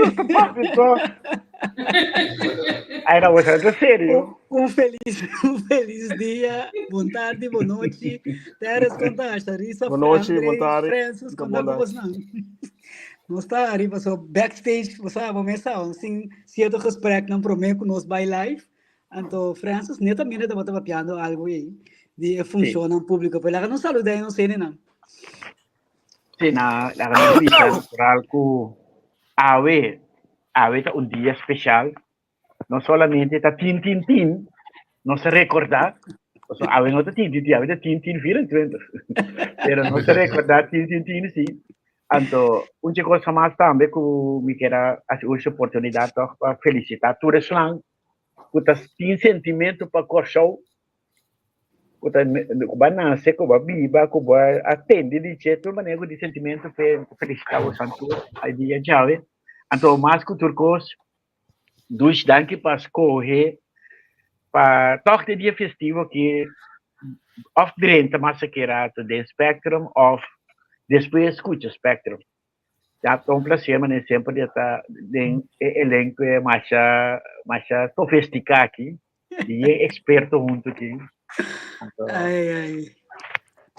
Nos ta papia toch. Ai, no, boso ta serio. Un felis, un felis dia, bon tardi, bon nochi. Teres konta, Sharisa, Bon nochi, André, bon tardi. Francis, konta Bon ku bosnan. Nos ta ariba so backstage, bo sa, bo mes sa, ons tin cierto gespreknan promé ku nos bai live. Anto Francis netamente tabata papiando algo ei di e funshonnan públiko. Pero laga nos saludá e nos hendenan. Sí, na laga nos bisa natural ku awe, awe ta un dia spesial. No solamente ta tin tin tin, nos ta rekordá, pasobra awe no ta tin tin tin, awe ta tin tin 24. Pero nos ta rekordá tin tin tin sí. Anto un dje cosa mas tambe ku mi kier a hasi uso e oportunidat tòg pa felisitá tur esnan ku ta tin sentimentu pa Kòrsou, ku ta ku bo a nase, ku bo a biba, ku bo a tende di dje, tur manera ku tin sentimentu p'e felisitá boso tur e dia djawe. Anto mas ku tur kos, dushi danki pa skohe pa tòg den dia festivo aki òf drenta mas sikiera den Spectrum òf despues skucha Spectrum. Ya ta un placer manera semper di ta den e elenco e masha masha sofisticá aki di e experto hunto aki. Anto, Ai, ai.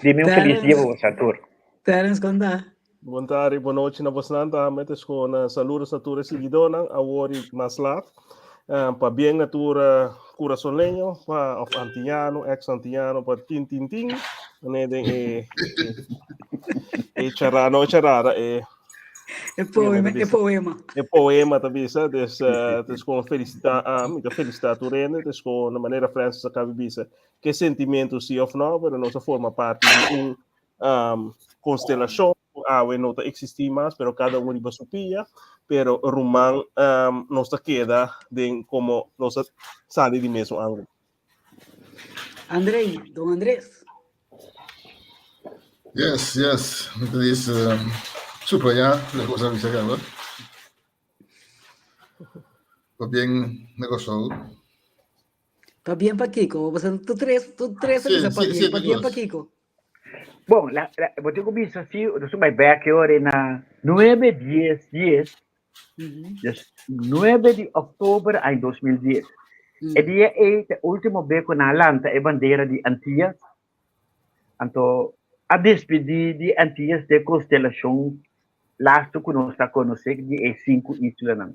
dime un feliz dia Terence, boso tur. Terence, konta. Bon tardi, bon nochi na bosnan tambe. Te skona saludos na tur e siguidónan awor i mas laat. Pa bien na tur kurasoleño pa of antiano, ex antiano pa tin tin tin. Mane den e e charada, no e charada, e E poema, e poema. E poema ta bisa, dus dus kon felicita, mi ta felicita tur hende, dus kon na manera Francis a kabi bisa, ke sentimento si of no, pero nos a forma parti di un konstelashon ku awe no ta eksistí mas, pero kada un riba su pia, pero ruman nos ta keda den komo nos a sali di mesun angel. Andrei, don Andres. Yes, yes. Mi ta dice subraya loke bo sa bisa kaba. Pabien na Kòrsou. Pabien pa kiko? Bo sa tur tres, tur tres a Sí, bisa sí, pabien. sí, Pabien pa Nicolas. kiko? Bon, la, la, bo tin ku bisa si, nos bai bek e ora na nuebe dies dies, dus nuebe di òktober aña 2010. E dia ei ta e último be ku nan a lanta e bandera di Antillas. Anto a despedí di Antillas den konstelashon lastu ku nos ta konosé di e sinku islanan.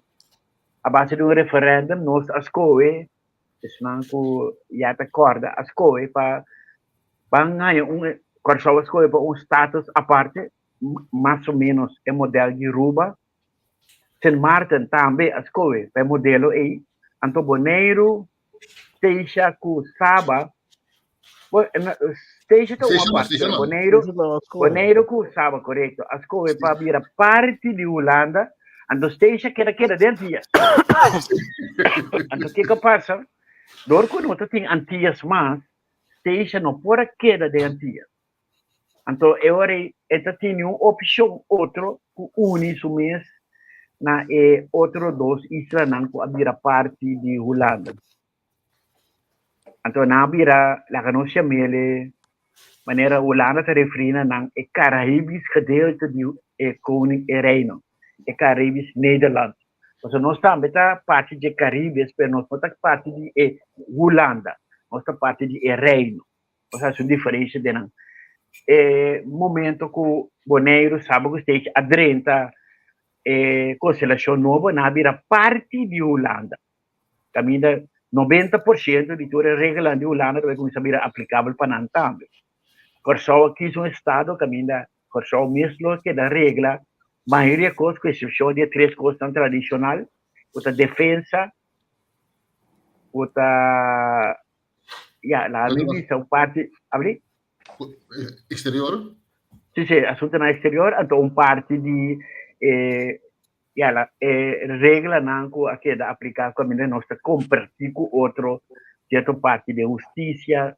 A base di un referèndum nos a skohe esnan ku ya ta kòrda a skohe pa ban haña un Kòrsou a skohe pa un status aparte, mas o ménos e modèl di Ruba. Sint Maarten tambe a skohe pa e modelo ei. Anto Boneiru, Statia ku Saba, Statia ta un aparte, pero Boneiru, Boneiru ku Saba, korekto, a skohe pa bira parti di Hulanda, anto Statia keda keda den Antillas. Anto kiko pasa? Dor ku no ta tin Antillas mas, Statia no por a keda den Antillas. Anto e ora ei e ta tene un opshon otro ku uni su mes na e otro dos islanan ku a bira parti di Hulanda. Anto nan a bira, laga nos yam'el manera Hulanda ta referí na nan, e Caraïbisch gedeelte di e koning, e reino, e Caribisch Nederland. Pasobra nos tambe ta parti dje Caribes, pero nos no ta parti di e Hulanda, nos ta parti di e reino. Nos hasi un diferensia den nan. E momento ku Boneiru, Saba ku Steentje a drenta e konstelashon nobo, nan a bira parti di Hulanda. Kaminda 90% di tur e reglanan di Hulanda ta bai kuminsá bira aplikabel pa nan tambe. Kòrsou a kis un estado kaminda Kòrsou mes lo keda regla mayoria kos ku eksepshon di e tres kosnan tradishonal ku ta defensa, ku ta ya laga mi bisa un parti, abri? Exterior? Si, si, asuntonan exterior, anto un parti di e ya la e reglanan ku a keda apliká kaminda nos ta kompartí ku otro sierto parti den hustisia,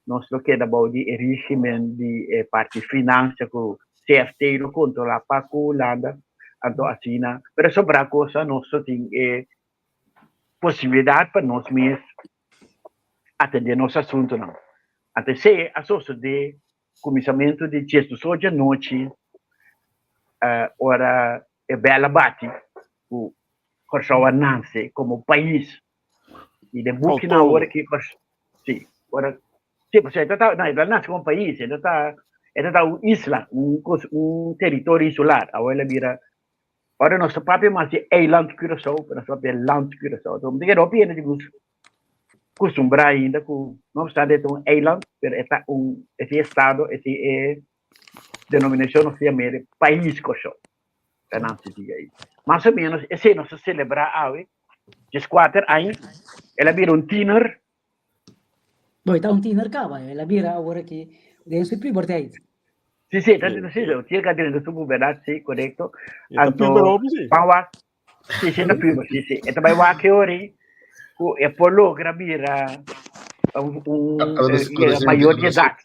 nos lo keda bou di e régimen di e parti finansia ku CFT lo kontrolá pa ku Hulanda, anto asina, pero sobrá kosa nos lo tin e posibilidat pa nos mes atendé nos asuntunan. Anto esei a sosodé kuminsamentu di diesdos djanochi ora e bèl a bati ku Kòrsou a nase komo pais. I den bukinan awor aki Kòrsou, si, ora, si, pasobra e ta, no, e ta nase komo pais, e ta, e ta un isla, un kos, un teritorio insular, awor el a bira, ora nos ta papia mas di eiland Curaçao, pero nos ta papia land Curaçao, enton mi ta kere hopi hende tin ku kustumbrá ainda ku no obstante e ta un eiland, pero e ta un, e tin estado, e tin e denominashon nos ta yam'é de pais Kòrsou. Ta nan si dia ei. Mas o menos esei nos ta selebrá awe, 14 aña, el a bira un tiener. Bo, e ta un tiener kaba, el a bira awor aki den su puberteit. Sí, sí, ta sí, sí, tiene que tener su pubertad, sí, correcto. E ta Anto, puber hopi, sí. pan wak, sí, sí, ta puber, sí, sí. E ta bai wak e ora ei, ku e por logra bira un, un yega mayor di edat.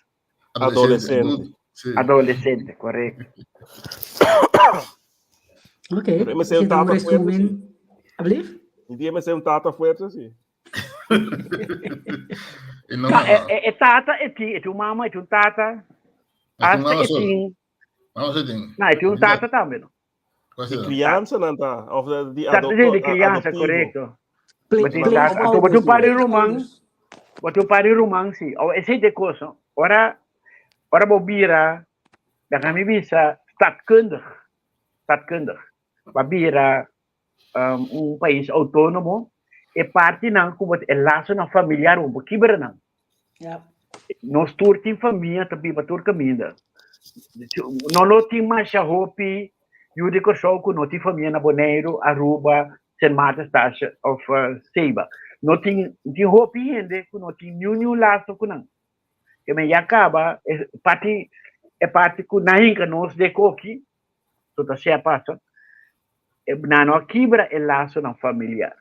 Adolescente. Sí. Adolescente, correcto. Ok. Pero MC un Ese ta un tata fuerte, resumen. sí. Ablief? Un dia MC un tata fuerte, sí. E no, No, e, e, e tata e tin, e tin un mama, e tin un tata. e tin Hasta mama e so. tin, Mama so tin. no, e tin un tata tambe, no. Qual Di será? criança nan ta, of de, di Tata adopto, sí, di criança, adoptivo. correcto. Play, Bo tin play tata, anto bo tin un ouders. par di Play ruman, ouders. bo tin un par di ruman, sí. O esei ta e kos, no? Ora, ora bo bira, laga mi bisa, stadkundig, stadkundig, bo a bira um, un pais autónomo, e partinan ku bo, e lasonan familiar bo por kibra nan. Ja. Nos tur tin famia ta biba tur kaminda. No lo tin masha hopi yu di Kòrsou ku no tin famia na Boneiru, Aruba, Sint Maarten, Stasha òf Seiba. No tin tin hopi hende ku no tin niun niun laso ku nan. Ke men ya kaba e parti e parti ku nan hinka nos den koki, so ta sea pasa, nan no a kibra e lasonan familiar.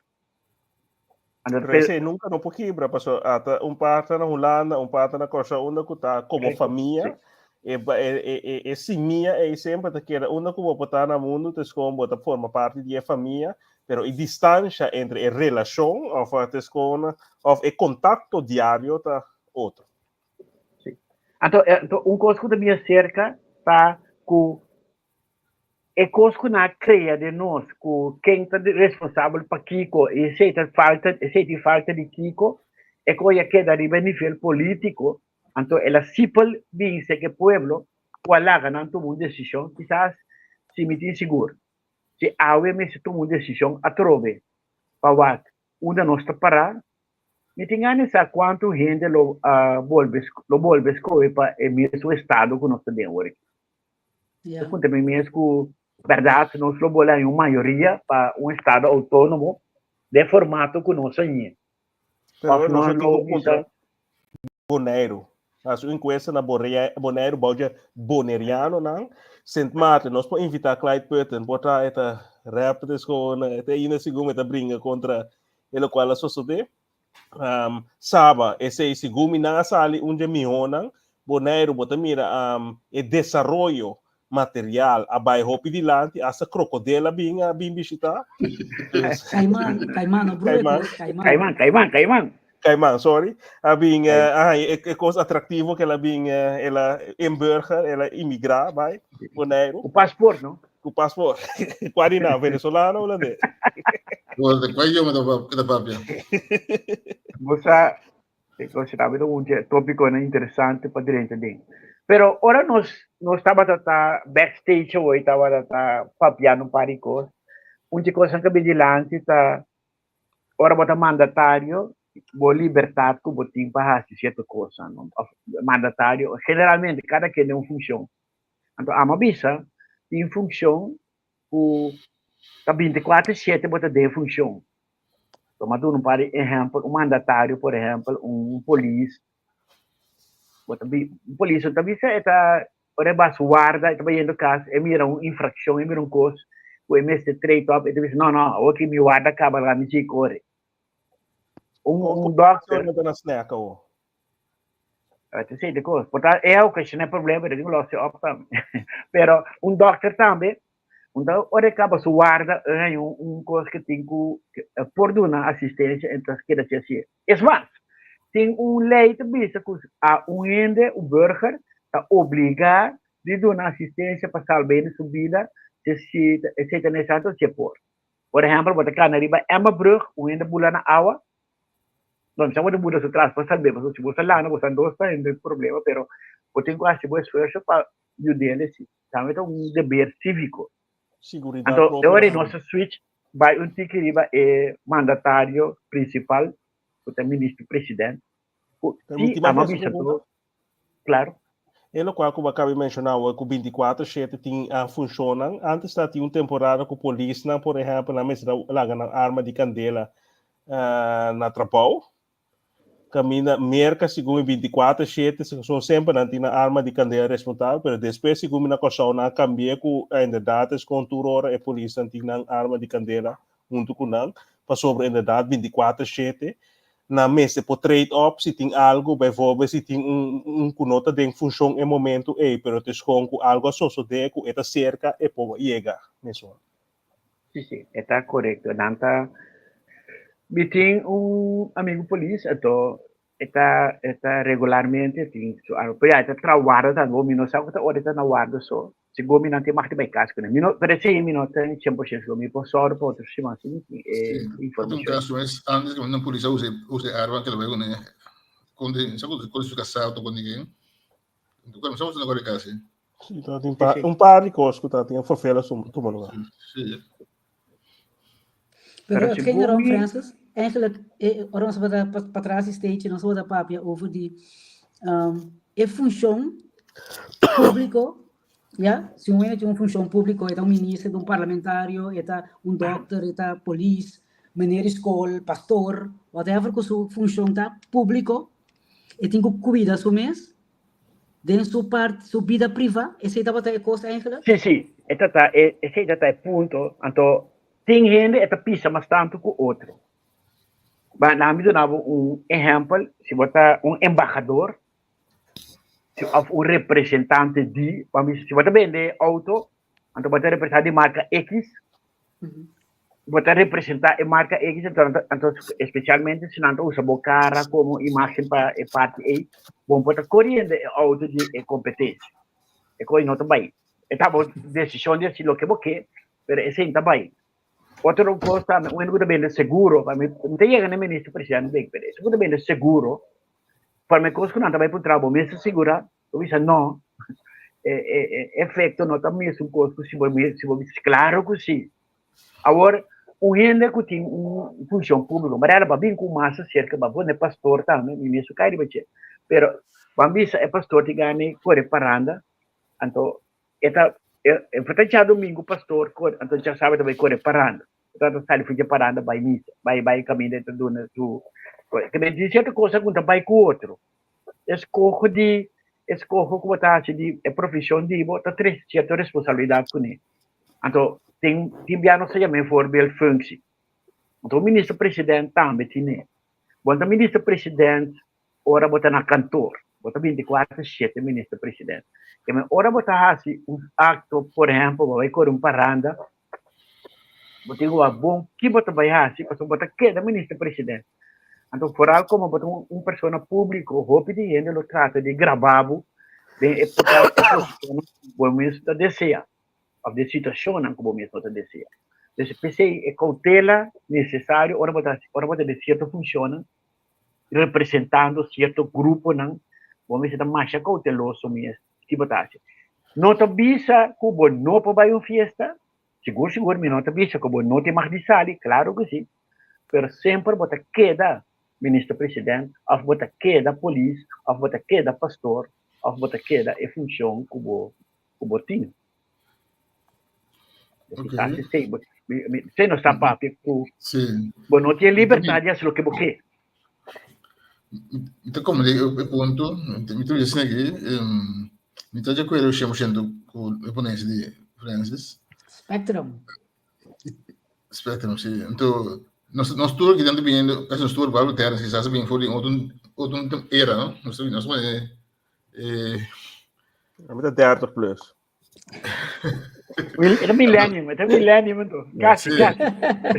Anto Pero ese nunca no por kibra, paso ata un parte na Hulanda, un parte na Kòrsou, unda ku ta como famia, e, e, e, e, e simia ei semper ta keda unda ku bo por ta na mundu, ta skon bo ta forma parti di e famia, pero e distansha entre e relashon of ta skon of e kontakto diario ta otro. Sí. Anto, anto un kos ku ta bien serka ta ku E kos ku nan a krea den nos ku ken ta responsabel pa kiko i esei ta falta esei tin falta di kiko e kos ya keda riba e nivel politiko anto el a sipel binse ku e pueblo ku a laga nan tuma un desishon kisas si mi tin sigur si awe mester tuma un desishon atrobe pa wak unda nos ta para Mi tin gana di sa kuantu hende lo a bolbe lo bolbe skohe pa e mesun estado ku nos ta den awor aki. Ja. Ta puntra mi mes ku bèrdat nos lo bolbe haña un mayoria pa un estado outónomo den formato ku nos a ñe. Pero Òf nos nos lo tin lo ku bisa puntra Boneiru. Hasi un enkuesta na Boneiru bou dje bonerianonan. Sint Maarten, nos por invitá Clyde Putten, por ta e ta rèp des kon e ta ainda segun e ta bringa kontra e lokual a sosodé. Um, Saba, esei segun mi nan a sali un dje mihónan. Boneiru, bo ta mira um, e desaroyo material a bai hopi dilanti, hasta krokodel a bin a bin bishitá. Dus, Kaiman, kaiman, no broer, Kaiman. kaiman. Kaiman, kaiman, kaiman. Kaiman, sorry. A bin, Kaiman. eh, a e, e kos atraktivo ke el a bin, eh, el a inburger, el a imigrá bai Boneiru. Ku paspoort, no? Ku paspoort. Kua di nan, venezolano o holandés? Bo de kua idioma ta papia? Bo sa, e kos ta un tópikonan interesante pa drenta den. Pero ora nos nos tabata ta backstage awor tabata ta papiando un par di kos, un di kosnan ku a bin dilanti ta ora bo ta mandatario, bo libertat ku bo tin pa hasi sierto kosnan, no? Òf mandatario, generalmente kada ken den un funshon. Anto amo a bisa tin funshon ku ta 24 shete bo ta den funshon. Toma duna un par di ehèmpel, un mandatario por ehèmpel, un polis, bo ta bi, un polis bo ta bisa e ta ora e bas warda e ta bayendo kas e mira un infrakshon, e mira un kos ku e mester treit òp, e ta bisa no no awor ki mi warda kaba laga mi sigui kore. Un un dòkter. Kon ta na snèk awor? Esei ta e kos. Por ta e okashon e problema pero tin ku lòs e òp tambe. Pero un dòkter tambe Enton ora e kaba su warda e haña un kos ke tin ku por duna asistensia en ta keda si hasié. Es mas, tin un lei ta bisa ku a un hende, un burger, ta obligá di duna asistensia pa salba hende su bida si esei ta nesesario si e por. Por ehèmpel, bo ta kana riba Emmabrug, un hende bula na awa, no, mi sa bo ta bula su tras pa salb'é, pasobra si bo sa landa bo sa dos ta hende problema, pero bo tin ku hasi bo esfuerso pa yud'é si. Tambe ta un deber síviko. Siguridat Anto, e propio ora ei tambe. nos a switch bai un tiki riba e mandatario prinsipal, ku ta minister president, ku si Permití mi ama hasi un bisa pregunta? tur, klaro. E lokual ku bo a kaba di menshoná awor ku bintikuater shete tin funshonnan. Antes ta tin un temporada ku polisnan, por ehèmpel, nan mester a laga nan arma di kandela na trabou. Kaminda Merka segun e bintikuater shete son semper nan tin nan arma di kandela respontabel, pero despues segun mi na Kòrsou nan a kambi'é ku inderdat es kon tur ora e polisnan tin nan arma di kandela huntu ku nan, pasobra inderdat bintikuater shete nan mester por trade up si tin algu, bijvoorbeeld si tin un un ku no ta den funshon e momentu ei, pero ta eskon ku algu a sosodé ku e ta serka e por yega mesora. Sí, sí, e ta korekto. Nan ta, mi tin un amigu polis, anto e ta e ta regularmente tin su arma, pero ya e ta traha warda tambe, mi no sa ku ta ora e ta na warda so. Segun mi nan tin mag di bai kas kuné. Mi no, pero esei mi no ta cien por ciento sigur. Mi por sòru pa otro siman si mi tin e Sí, un informashon. caso es antes que una policía use, use arma que lo veo con con de, sabe con su casado con ninguém. Então, sabe con casi. Sí, ta tin Sí, pa, sí. un par di kos ku ta tin vervela su tuma lugar. Sí. Pero Pero het ging segun erom, mi, Francis, eigenlijk, ora nos tabata pa patras di stage, nos tabata papia over di um, e funcion público, ya, si un hende tin un funcion público, e ta un minister, e ta un parlamentario, e ta un dokter, e ta polis, meneer di skol, pastor, whatever ku su funcion ta público, e tin ku cuida su mes den su part, su bida priva, esei tabata e kos eigenlijk? Sí, sí, e ta ta e, esei ta ta e punto. Anto tin hende e ta pisa mas tantu ku otro. Ba na mi duna bo un ehèmpel, si bo ta un embahador si òf un representante di, pa mi si bo ta bende outo, anto bo ta representá di marka X, bo ta representá e marka X, anto nan ta, anto espesialmente si nan ta usa bo kara komo imágen pa e parti ei, bo por ta koriendo e outo di e kompetensia. E kos no ta bai. E ta bo desishon di hasi loke bo ke, pero esei no ta bai. Otro kos tambe, un hende ku ta bende seguro, pa mi, mi ta yega na e minister presidente den, pero esun ku ta bende seguro, pa mi kos ku nan ta bai puntra bo mester sigurá, bo bisa no, e e e efekto no ta mesun kos ku si bo si bo bisa klaro ku si. Awor, un hende ku tin un funshon públiko, manera bo a bin ku masa serka bo a pone pastor tambe, mi mes kai riba dje, pero bo a bisa e pastor tin gana kore paranda, anto E ta e ta djadumingu pastor kore anto djasabra ta bai kore paranda. E ta sali for dje paranda bai misa, bai bai kaminda e ta duna su Te men tin sierto cosa ku ta bai ku otro. Eskoho di eskoho ku bo ta hasi di e profeshon di bo ta trese sierto responsabilidat kuné. Anto tin tin bia nos ta yama e voorbeeldfunctie. Anto minister president tambe tine. Bo ta minister president ora bo ta na kantoor, bo ta binticuater shete minister president. Keme ora bo ta hasi un acto, por ehempel, bo bai kore un paranda, bo tin ku wak bon ki bo ta bai hasi, pasobra bo ta keda minister president. Anto foral komo bo ta un persona publico, hopi di hende lo trata di graba bo den e posishonnan ku bo mes ta desea, òf den situashonnan ku bo mes no ta desea. Entonces, p'esei e koutela nesesario ora bo ta hasi, ora bo ta den sierto funshonnan, representando cierto gruponan, bo mester ta masha cauteloso mes ki bo ta haci. No ta bisa cu bo no por bay un fiesta, sigur sigur mi no ta bisa cu bo no tin mag di sali, claro cu si, pero semper bo ta keda minister president of bo ta keda polis of bo ta keda pastor of bo ta keda e funcion cu bo cu bo tin. Okay. Se no está papia ku Sí. bo no tiene libertad di hacer lo que bo ke. Mi ta comprende e punto, mi ta bisa aquí, mi ta de acuerdo 100% ku e ponencia di Francis. Spectrum. Spectrum, sí. Anto, nos, nos tur aquí tanto viniendo, casi nos tur, Pablo Terra, quizás bien for di otro, otro era, no? Nos, nos, eh, Mi ta 30 plus. Era millennium, era millennium entonces. Casi, Sí. casi.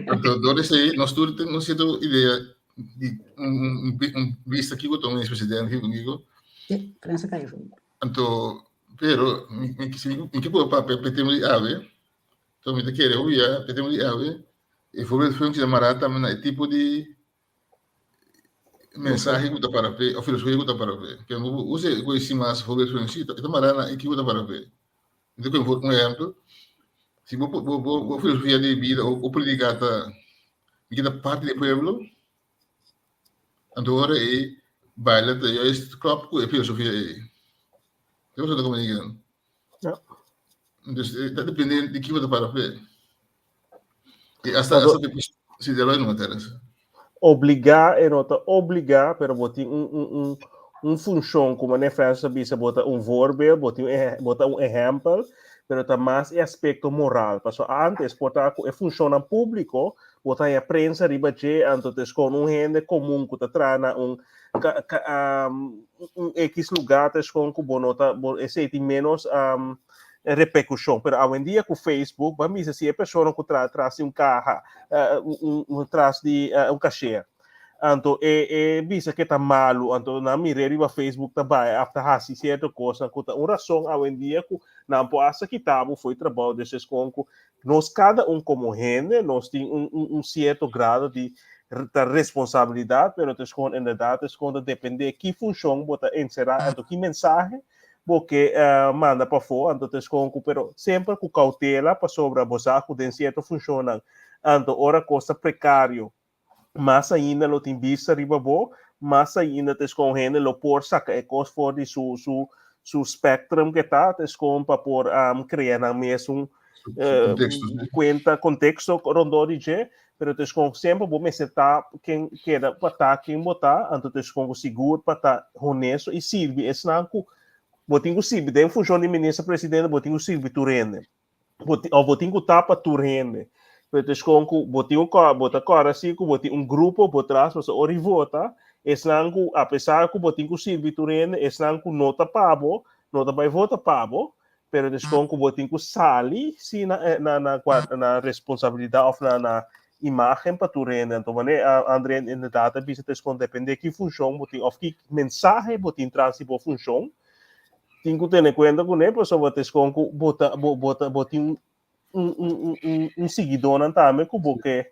Anto, door esei, nos tur tin un cierto idea di un, un, un, un vista kiko ta un ex-presidente, kiko kiko. Sí, França caiu. Anto, pero, mi, mi, si mi, mi ke por papia pe tema di awe, to mi ta kere hopi ya pe tema di awe. E voorbeeldfunctie ta mará tambe na e tipo di mensahe ku ta para p'e òf filosofia ku ta para p'e. Ke bo usa e koe mas voorbeeldfunctie, e ta mará na e kiko ta para p'e. Mi ta pone un ehèmpel, si bo bo bo filosofia di bida o polítika ta mi ke ta parti di e pueblo, anto ora ei baila ta juist klòp ku e filosofia ei. Ke bo ta komunika? Ja. Dus ta depende di kiko ta para p'e. I hasta hasta si de lo no Terence. Obligá e no ta obligá, pero bo tin un un un un funshon ku manera Francis a bisa bo ta un voorbeeld, bo tin bo ta un ehèmpel, pero ta mas e aspekto moral. Pasobra ántes por ta ku e funshonnan públiko bo ta haña prensa riba dje, anto ta eskon un hende komun ku ta traha na un ka ka un ekis lugá ta eskon ku bo no ta bo esei tin ménos repercusion. Pero awendia ku Facebook, bo a misa si e persona ku traha tras di un kaha, un un tras di un kashier, anto e e bisa ke ta malu, anto nan mir'é riba Facebook ta bai òf ta hasi sierto kosnan ku ta un rason awendia ku nan por asta kita bo for di trabou. Dus es kon ku nos kada un komo hende nos tin un un un sierto grado di ta responsabilidat, pero ta eskon inderdat eskon ta depende ki funshon bo ta enserá anto ki mensahe bo ke manda pafó, anto ta eskon ku pero semper ku koutela pasobra bo sa ku den sierto funshonnan anto ora kos ta prekario mas ainda lo tin bista riba bo, mas ainda ta eskon hende lo por saka e kos for di su su su spectrum ke ta, ta eskon pa por krea nan mes un kuenta konteksto rondó di dje, pero ta eskon semper bo mester ta ken keda pa ta ken bo ta, anto ta eskon ku sigur pa ta honesto i sirbi esnan ku bo tin ku sirbi den funshon di minister presidente bo tin ku sirbi tur hende. Bo tin, of bo tin ku ta pa tur hende. Pero ta eskon ku bo tin ku bo ta kòrda si ku bo tin un grupo bo tras pasobra ora di vota esnan ku apesar ku bo tin ku sirbi tur hende esnan ku no ta pa bo no ta bai vota pa bo pero ta eskon ku bo tin ku sali si na na na na responsabilidat of na na imagen pa tur hende. Anto manera Andre inderdat a bisa ta eskon depende ki funshon bo tin of ki mensahe bo tin tras di bo funshon tin ku tene kuenta kuné pasobra ta eskon ku bo ta bo bo ta bo tin un un un un un siguidónan tambe ku bo ke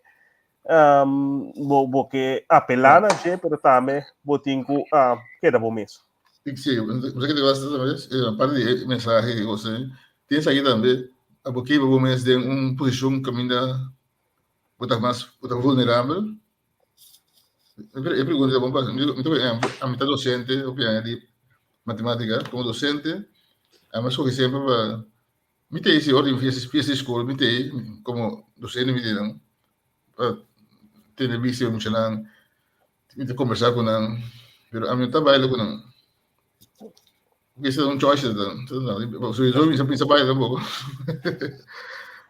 bo bo ke apelá na dje pero tambe bo tin ku keda bo mes. Sí, bo sa ke te pasa tambe, aparte di e mensahe ku bo tin esaki tambe, abo kiba bo mes den un posishon kaminda bo ta mas bo ta vulnerabel. E pregunta ta bon pa mi ta por ehempel, ami ta docente hopi aña di matematica, como docente ami a scoge semper pa mi ta si ora tin fiesta di school mi ta como docente mi ta nan pa tene bista e muchanan, mi ta combersa cu nan, pero ami no ta baila cu nan. Esa ta un choice ta, sowieso mi sa pensa baila tampoco.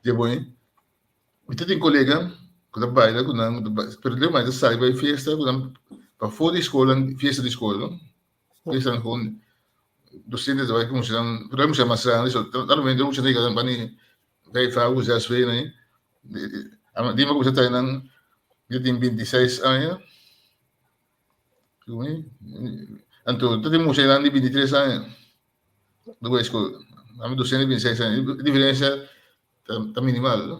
Dje bon. Mi ta tin kolega ku ta baila ku nan, pero leu mai ta sali bai fiesta ku nan pafó di skol, fiesta di skol, no? Fiesta kon docente ta bai ku muchanan, pero e muchanan mas grandi, so normalmente e muchanan yega bani vijf havo, zes wee nan, dima ku mi ta traha nan, mi tin 26 aña, anto ta tin muchanan di 23 aña. Do bai skol. Ami docente 26 aña. E diferencia ta, ta minimal. No?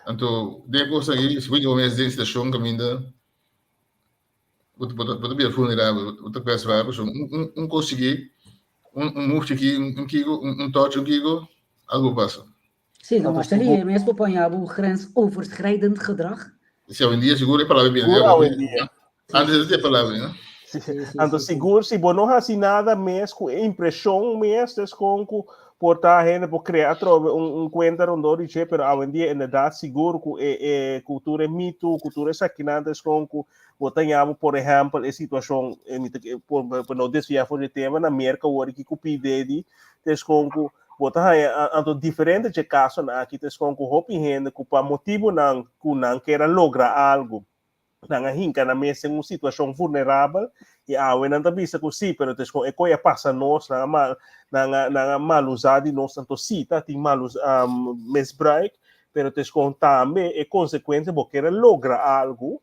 Anto, den kos aki, si bo yega mes den situacion kaminda bo ta, bo ta, bo ta bira vulnerabel, bo ta kwetsbaar, pasobra un, un, un kos chikí, un, un move chikí, un, un kiko, un, un touch, un kiko, algo pasa. Sí, no, mas tali mes por poña bo grensoverschrijdend gedrag. Sí, awendia sigur e palabra viene. Sigur awendia. Antes e palabra, no? Sí. Anto sigur si bo no hasi nada mes ku e impreshon mes des kon ku por ta hende por krea atrobe un, un kuenta rondó di dje, pero awendia inderdaad sigur ku e, e ku tur e Me Too, ku tur esakinan des kon ku bo ta ña bo por ehèmpel e situashon, e mi ta por, por no desviá for di e tema, na Merka wor aki ku P. Diddy, des kon ku Bo ta haña anto diferente dje kasonan aki ta eskon ku hopi hende ku pa motibunan ku nan kier a logra algu, nan a hinka nan mes den un situashon vulnerabel i awe nan ta bisa ku sí, pero ta eskon e koe a pasa nos, nan a mal nan a nan a malusá di nos, anto sí ta tin malus misbruik, pero ta eskon tambe e konsekuensia bo kier a logra algu,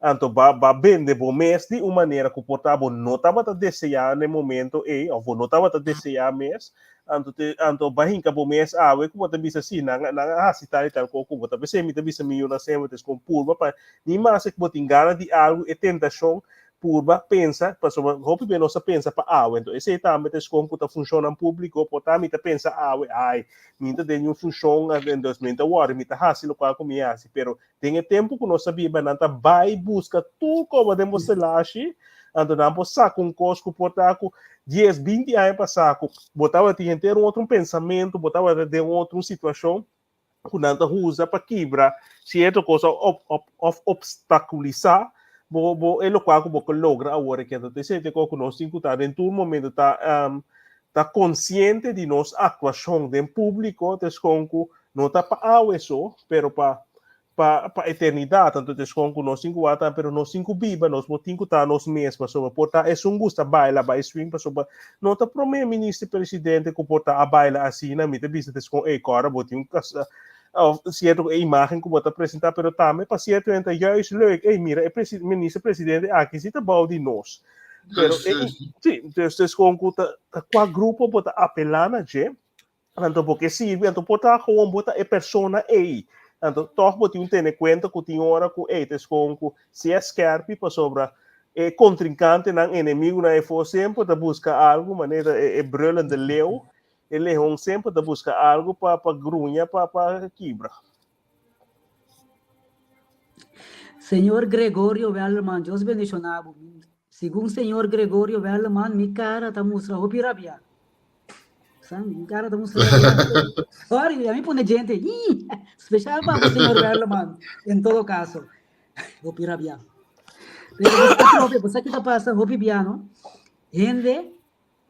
Anto ba ba bende bo mes di un manera ku por ta bo no tabata deseá na e momento ei òf bo no tabata deseá mes. Anto te anto ba hinka bo mes awe ku bo ta bisa si nan nan a hasi tal i tal kos ku bo ta p'esei mi ta bisa mi yunan semper ta eskon purba pa ni maske ku bo tin gana di algu e tentashon purba pensa pasobra hopi be nos ta pensa pa awe anto esei tambe ta eskon ku ta funshonnan públiko por ta mi ta pensa awe ai mi ta den un funshon entos mi ta wòri mi ta hasi lokual ku mi hasi pero Den e tempu ku nos ta biba nan ta bai buska tur koba den bo selashi, anto nan por saka un kos ku por ta ku dies, binti aña pasá ku bo tabatin henter un otro un pensamentu, bo tabata den un otro un situashon ku nan ta usa pa kibra sierto kos òf òf opstakulisá bo bo e lokual ku bo ke logra awor aki. Anto ta esei ta e kos ku nos tin ku ta den tur momento ta ta konsiente di nos aktuashon den públiko, ta eskon ku No ta pa awe so, pero pa pa pa eternidat. Anto ta eskon ku nos tin ku wak tambe, pero nos tin ku biba, nos no tin ku ta nos mes, pasobra por ta esun gusta baila, bai swing, pasobra no ta prome minister presidente ku por ta a baila asina. Mi ta bisa ta eskon, ey, kòrda bo tin un kasa òf sierto e imagen ku bo ta presentá, pero tambe pa sierto hende ta juist leuk, ey, mira e presi minister presidente aki si ta bou di nos. Pero e si, dus ta eskon ku ta ta kua grupo bo ta apelá na dje. Anto bo ke sirbi, anto por ta gewoon bo ta e persona ei. Anto tòg bo tin un tene kuenta ku tin ora ku ei ta eskon ku si e skèrpi pasobra e kontrinkantenan, enemigunan efo semper ta buska algu manera e brullende leeuw, e leon semper ta buska algu pa pa gruña pa pa kibra. Señor Gregorio Wellerman, Dios bendiciona bo. Segun señor Gregorio Wellerman, mi cara ta mustra hopi rabia. Sa, mi cara ta mustra rabia. Sorry, a mi pone gente. Ih, special pa bo, señor Wellerman. En todo caso, hopi rabia. Pero bo sa profe, bo sa ki ta pasa hopi bia, no? Hende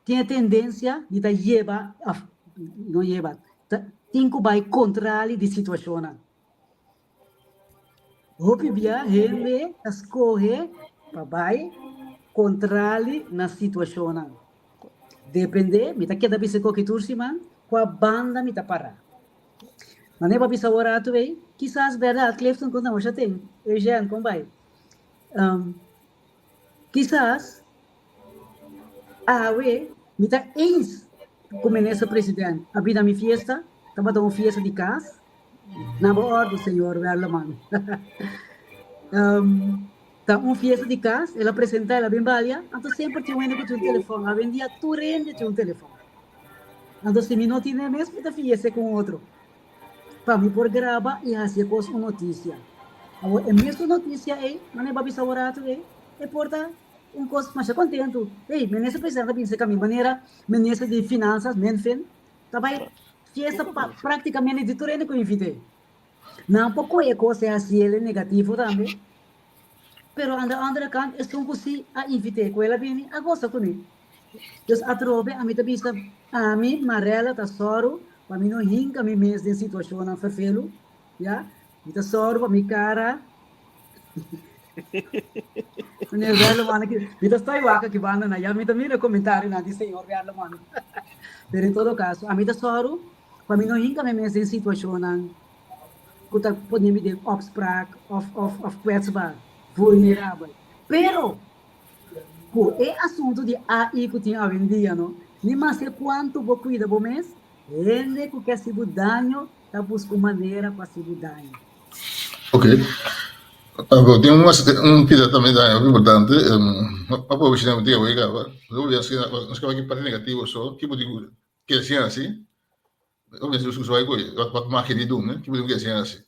tin e tendencia di ta yeba, of, no yeba, ta tin cu bay contrali di situacionnan. Hopi bia hende ta scoge pa bay contrali na situacionnan. Depende, mi ta keda bisa koki tur siman, cua banda mi ta para. Manera bo a bisa awor rato ey, kisas berdad, Clifton con ta masha ten, Eugène con bay. Kisas awe mi ta eens ku Minister President a bini na mi fiesta, tabata un fiesta di kas, na bo ordu señor Werleman. Ta un fiesta di kas, el a presenta, el a bin balia, anto semper tin un hende ku tin un telefòn, awendia tur hende tin un telefòn. Anto si mi no tine mes mi ta fiese ku un otro. Pa mi por graba i hasi e kos un notisia. Awor e mesun notisia ei, manera bo a bisa awor ratu ei, e por ta un kos masha kontentu. Ei, minister presidente a bisa kami manera minister di finansas, Minfin, ta bai fiesta pa praktikamente di tur hende ku invit'é. Nan por kohe e kos ei hasi el negativo tambe, pero aan de andere kant esun ku si a invit'é ku el a bini a gosa kuné. Dus atrobe ami ta bisa, ami, Marella, ta sòru pa mi no hinka mi mes den situashonnan ferfelu, ya. Mi ta sòru pa mi kara. Meneer Werleman aki, mi ta stoi wak aki banda na, ya mi ta mira e komentarionan di señor Werleman. Pero en todo kaso, ami ta sòru pa mi no hinka mi mes den situashonnan ku ta pone mi den opspraak òf òf òf kwetsbaar, vulnerabel. Pero Ku e asuntu di AI ku tin awendia no, ni maske kuantu bo kuida bo mes, hende ku ke hasi bo daño ta buska un manera pa hasi bo daño. Ok. Anto tin un un pida tambe daño hopi importante, ma por bishita un dia hoy caba, nos caba ki parti negativo so, ki bo tin ku kere siña hasi, hopi bes nos usa wak magia di duna, ki bo tin ku kere siña hasi.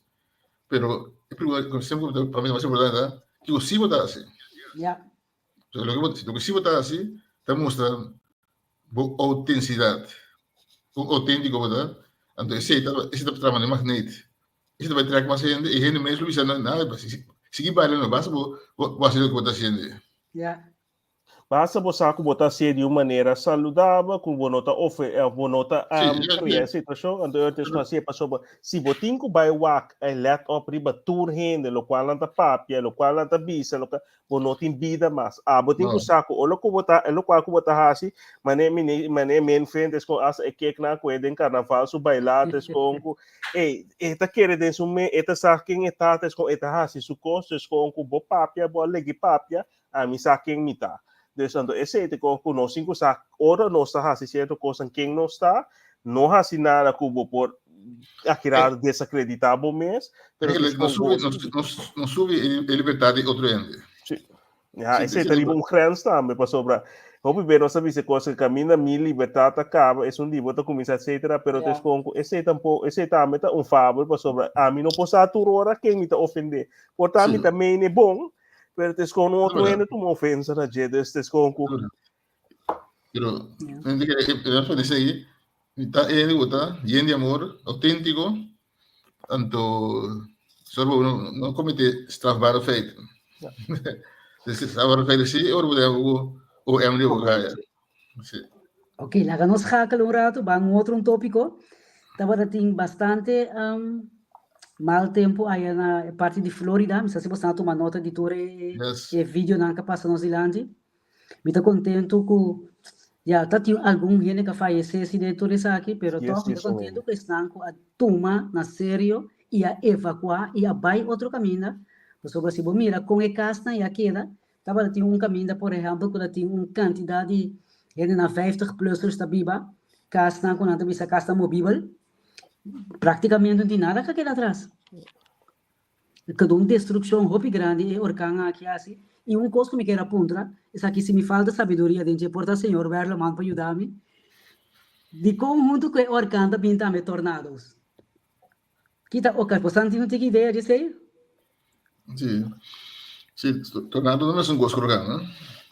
Pero e pregunta ku semper pa mi ta mas importante ta, kiko si bo ta hasi? Ya. So, loke bo, loke si bo ta hasi ta mustra bo outensidat. Kon outentiko bo ta. Anto esei ta, esei ta traha manera magneet. Esei ta bai trek mas hende i hende mes lo bisa nan, nah, sigui baila no, basta bo bo hasi loke bo ta hasiendo. Ya. Basta bo sa ku bo ta hasié di un manera saludabel, ku bo no ta ofe òf bo no ta krea e situashon, anto e otro hasié pasobra si bo tin ku bai wak e lèt òp riba tur hende, lokual nan ta papia, lokual nan ta bisa, lokual, bo no tin bida mas. Abo tin ku sa ku ora ku bo ta e lokual ku bo ta hasi, manera mini manera men frente es kon asta e keknan ku e den karnaval su bailá ta es kon ku ey e ta kere den su me e ta sa ken e ta, ta es kon e ta hasi su kos, ta es kon ku bo papia bo a legi papia, Ami sa ken mi ta. Dus anto esei ta ku nos tin ku sa ora nos ta hasi sierto kosnan ken nos ta, no hasi nada ku bo por akirado desakreditá bo mes, pero no subi, no subi e libertad di otro hende. Sí. Ja, esei ta riba un grens tambe, pasobra hopi be nos a bisa kos ku kaminda mi libertad ta kaba, esun di bo ta kuminsá etcetera, pero yeah. kon ku esei tampo, esei tambe ta un fabel, pasobra ami no por sa tur ora ken mi ta ofendé. Por ta mi ta mene bon, Pero het is gewoon un otro hende tuma ofensa na dje, dus het is gewoon ku... Pero, yeah. Dice mi ta hende ku ta yen di amor, auténtiko, anto solo no, no comete strafbare feiten. Ja. Dus strafbare feiten sí, ora bo o OM di abogado. Sí. Ok, laga nos schakel un rato, ban un otro un tópico. Tabata tin bastante um, mal tempo allá na parte di Florida. Mi sa si boso a tuma nota di tur e, Yes. e videonan que pasa nos dilanti. Mi ta contento ku ya ta tin algun hende que fallece si den tur esaki, pero Yes, toch mi ta yes, un contento ku esnan ku a tuma na serio i a evacua i a bai otro caminda. Pasobra si bo mira kon e kasnan ya keda, Tabata tin un kaminda, por ehèmpel, ku ta tin un kantidat di hendenan vijftig plussers ta biba, kasnan ku nan ta bisa kasnan mobibel, praktikamente no tin nada ku a keda atras. Keda un destrukshon hopi grandi e orkan aki hasi. I un kos ku mi kier a puntra, esaki si mi falta sabiduria den dje, por ta señor Werleman pa yuda mi, dikon huntu ku e orkan ta bin tambe tornado's? Kita oka, bosan tin un tiki idea di esei? Sí. Sí, tornado no es un cos huracán, no?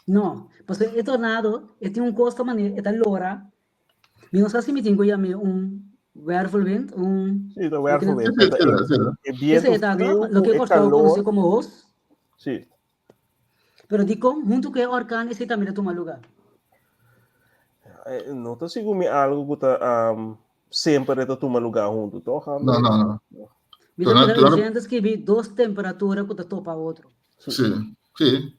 No, pasobra e tornado e tin un cos ta manera e ta lora. Mi no sa si mi tin cu yam'é un wervelwind, un Sí, ta loke nan wervelwind. Sí, Ta sí, e, sí. e bientu Esei ta, no? friu Loke ku e Kòrsou konosé kalor. komo hos. Sí. Pero dikon huntu ku e orkan esei tambe ta tuma lugá? Eh, no ta sigur mi algo ku ta um, semper e ta tuma lugá huntu, toch, No, André? no, no. Mi ta Tornado, mira tornado, Eugène ta skibi dos temperatura ku ta topa otro. sí, sí.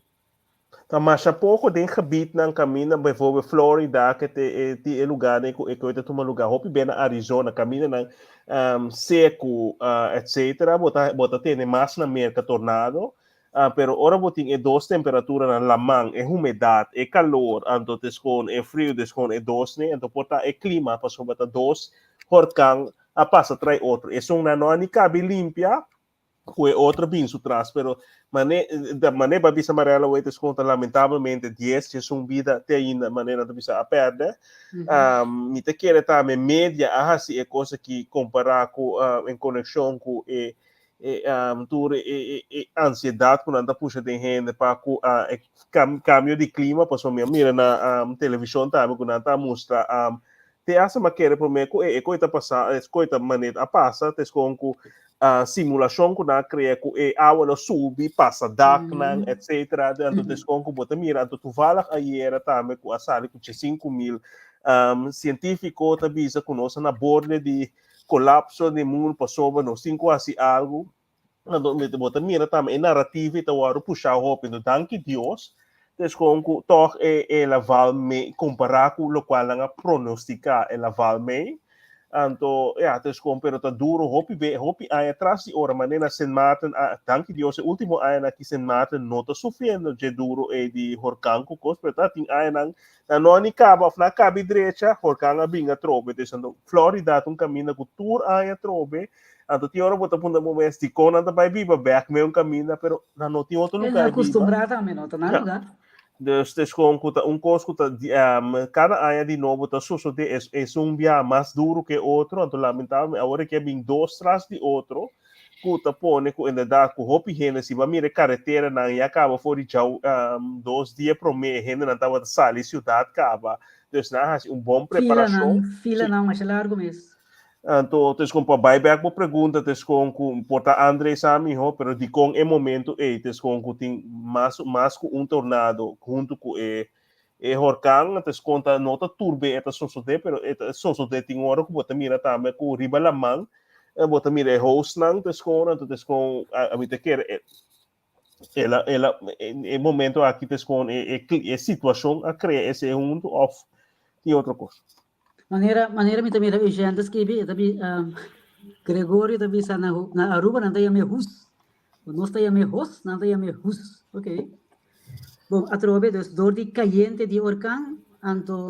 Ta masha poko den gebiednan kaminda, bijvoorbeeld Florida, ke te e ti e lugarnan ku e koi ta tuma lugá. Hopi be na Arizona, kamindanan um, seku, uh, etcetera, bo ta bo ta tene mas na Merka tornado. Ah, pero ora bo tin e dos temperaturanan, laman, e humedat, e kalor, anto te skon e friu, te skon e dos ne, anto por ta e klima, pasobra ta dos horkan a pasa trai otro. Esunnan no a ni kabi limpia, ku e otro bin su tras, pero mane, da mane ba bisa Marella Wade te skon ta lamentablemente dies djesun bida te ainda mane nan ta bisa a pèrdè. Um, mi ta kere tambe media a hasi e kos aki kompará ku, ah, en konekshon ku e e um, tur e, e, e ansiedad ku nan ta pusha den hende pa ku uh, e cam, cambio di clima, pasobra mi a mira na um, television tambe ku nan ta mustra um, te hasta ma kere prome ku e, e koi ta pasa, e koi ta manet a pasa, te skon ku uh, simulashon ku nan a krea ku e awa lo subi, pasa daknan, mm. etcetera. Anto te skon ku bo ta mira, anto toevallig ayera tambe ku a sali ku 5.000 um, científico ta bisa ku nos na borde di kolapso di mundu pasobra nos tin ku hasi algu. Anto bo ta mira tambe e narrativa ta wòrdu pushá hopi. Anto danki Dios ta eskon ku tòg e el a val mei kompará ku lokual nan a pronostiká el a val mei. Anto ya ta eskon pero ta duro hopi be hopi aña tras di ora manera na Sint Maarten a danki Dios e último añanan aki Sint Maarten no ta sufriendo dje duro ei di horkan ku kos pero ta tin añanan Nan no a ni kaba of nan a kabi drecha, horkan a bin atrobe. Dus anto Florida ta un kaminda ku tur aña atrobe. Anto tin ora bo ta puntra bo mes dikon nan ta bai biba bèk mei un kaminda, pero nan no tin otro E lugá nan e biba. kustumbrá tambe, no ta nan Ja. lugá. Dus ta eskon ku ta un kos ku ta kada aña di nobo ta sosodé, es esun bia mas duru ku e otro, anto lamentablemente awor e ke bin dos tras di otro. ku ta pone ku inderdat ku hopi hende si bo a mira e kareteranan ya kaba for di djau dos dia promé e hendenan tabata sali siudat kaba dus nan a hasi un bon preparashon. Filanan, filanan masha largu mes. Anto ta eskon pa bai bèk bo pregunta ta eskon ku por ta Andre sa mihó pero dikon e momento ei ta eskon ku tin mas mas ku un tornado huntu ku e e horkan ta eskon ta no ta tur be e ta sosodé pero e ta sosodé tin ora ku bo ta mira tambe ku riba laman Bo ta mira e hostnan ta skon, anto ta skon, ami ta kere e el a el a e momento aki ta skon e e e situashon a krea esei huntu òf tin otro kos? Manera manera mi ta mira Eugène ta skibi, e ta bi Gregorio ta bisa na na Aruba nan ta yam'é hus. Nos ta yam'é hos, nan ta yam'é hus. Oké. Bon, atrobe dus door di kayente di orkan, anto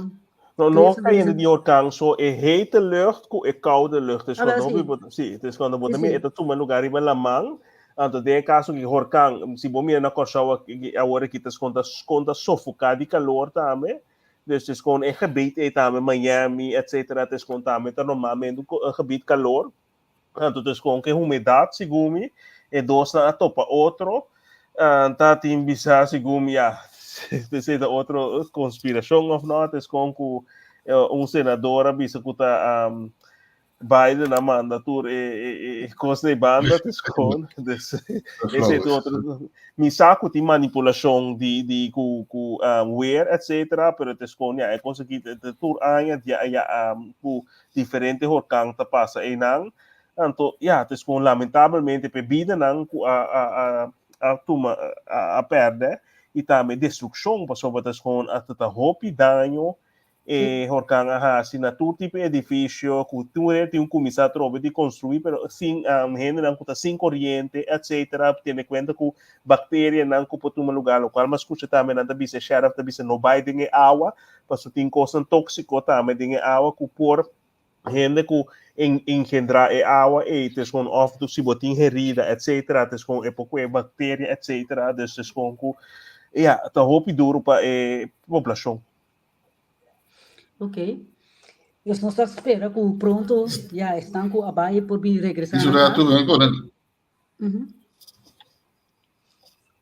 No, no kayente di orkan, so e hete lucht ku e koude lucht. Dus cuando hopi bo, sí, dus cuando bo también e ta tuma lugar riba laman, anto den e kaso ki horkan, si bo mira na Kòrsou awor aki ta kon ta kon ta sofoká di kalor tambe. Dus es kon e gebied ei tambe Miami etcetera, es kon tambe ta normalmente un gebied kalor. Anto dus kon ke humedat segun mi e dosnan a topa otro. Ta tin bisa segun mi ya esei ta otro konspirashon of not es kon ku un senador a bisa ku ta Biden a manda tur e e kos na e banda dus kon dus esei ta otro mi sa ku tin manipulashon di di ku ku weer etcetera pero es kon ya e kos aki tur aña ya ku diferente horkan ta pasa einan. Anto, ya, ta kon lamentabelmente p'e bidanan ku a a a a tuma a a pèrdè i tambe destrukshon pasobra ta kon a ta hopi daño e horkan a hasi na tur tipo edifisio ku tur hende tin kuminsá atrobe di konstruí pero sin hendenan ku ta sin koriente etcetera tene kuenta ku bakterianan ku por tuma lugá lokual mi a skucha tambe nan ta bisa e sheriff ta bisa no bai den e awa pasobra tin kosnan tóksiko tambe den e awa ku por hende ku engendrá e awa ei ta eskon òf si bo tin herida etcetera ta eskon e por kue bakteria etcetera dus ta eskon ku ya ta hopi duru pa e poblashon. Ok. Dus nos ta spera ku pronto ya esnan ku a bai por bin regresá na kas.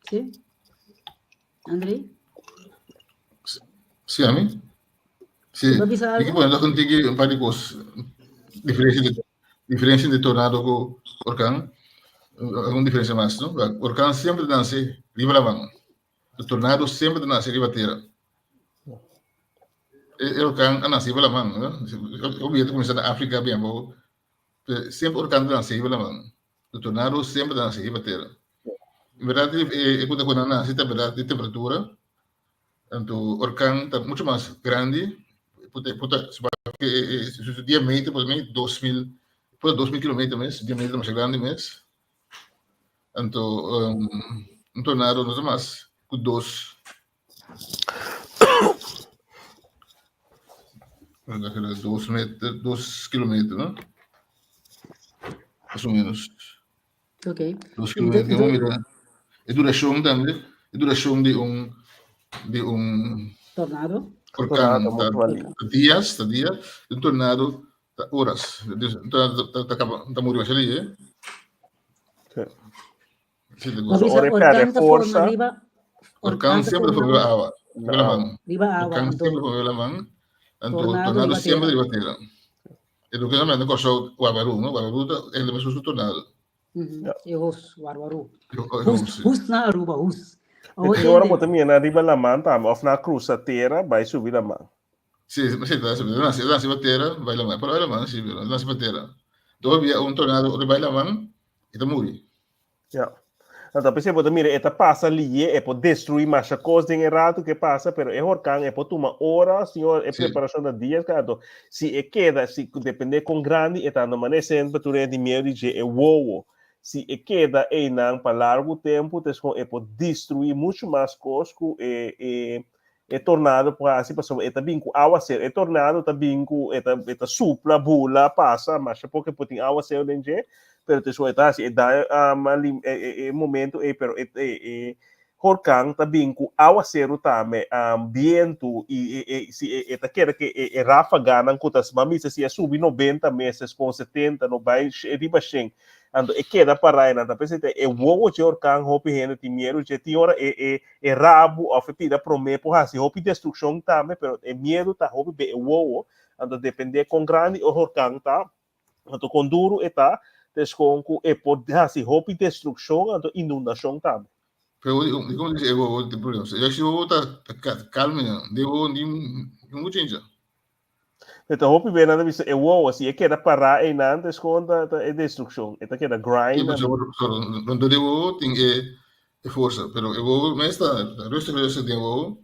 Sí. André? Sí, ami? Sí. Bo bisa Mi algo? pone un tiki un par di kos. Diferensia di diferensia di tornado ku orkan. Algun diferensia mas, no? Orkan semper ta nase riba laman. E tornado semper ta nase riba tera. E, e orkan a nase riba laman, no? O biento kuminsá na Afrika bien abou. Semper orkan ta nase riba laman. E tornado semper ta nase riba tera. En berdad, e, e kuta ku nan nase ta berdad di temperatura. Anto orkan ta mucho mas grandi. Puta, puta, e, e, su diameter por mí 2000, puta 2000 kilometer mes, diameter mas grandi mes. Anto um, un tornado no ta mas ku dos 2 meter, 2 kilometer, no? Mas o menos. 2 kilometer. Mira, e duracion tambe, e duracion di un Tornado? Orkan Tornado, ta, mucho ali. Ta dias, ta dia, un tornado ta horas. Dus un tornado ta, ta, ta, ta muri masha lihe. Sí, Bo So, bisa ora e perde orkan ta forma forsa, riba Orkan orkan ta semper ta forma forma riba awa, riba na laman. Riba awa, Orkan anto semper ta forma riba laman, anto tornado tornado riba semper tera. riba tera. E loke nan manda Kòrsou warwarú, no? Warwarú ta e mesun ku tornado. E hos, warwarú. E Hus, hos, sí. hus na Aruba, hus. E Awor tin ora bo tende, ta mira riba laman tambe òf nan a krusa tera bai subi laman. Sí, sí, ta ta nase, ta nase riba tera, bai laman. Por bai laman, sí, pero ta nase riba tera. Dor bia un tornado ora bai laman, e ta muri. Ja. Anto p'esei bo ta mira e ta pasa liye, e por destruí masha kos den e ratu ke pasa, pero e horkan e por tuma ora, señor, e preparashon ta dias ka, anto si e keda, si depende kon grandi e ta, anto manera semper tur hende tin miedu di dje e wowo, si e keda einan pa largu tempu, ta eskon e por destruí muchu mas kos ku e e e tornado por hasi, pasobra e ta bin ku awaseru, e tornado ta bin ku e ta e ta supla, bula, pasa, masha poko e por tin awaseru den dje, pero ta e ta hasi e daño e e e momento ei, pero e e e horkan ta bin ku awaseru tambe, bientu i e e si e e ta keda ke e e rafaganan ku ta ban bisa si a subi 90 meses kon 70 no bai riba 100, anto e keda para einan, ta p'esei ta e wowo dje horkan hopi hende tin miedu dje, tin ora e e E rabu of e pida prome por hasi hopi destrukshon tambe, pero e miedu ta hopi be e wowo, anto depende kon grandi e horkan ta, anto kon duru e ta, ta eskon ku e por hasi hopi destrukshon anto inundashon tambe. Pero dikon dice e wowo tin problema? E wowo ta kalma ya, de wowo ni un chincha. E ta hopi be nan ta bisa e wowo, si e keda pará einan ta eskon ta ta e destrukshon, e ta keda grind. Sí, pero rondó di e wowo tin e e forsa, pero e wowo mes ta rustig rustig den e wowo,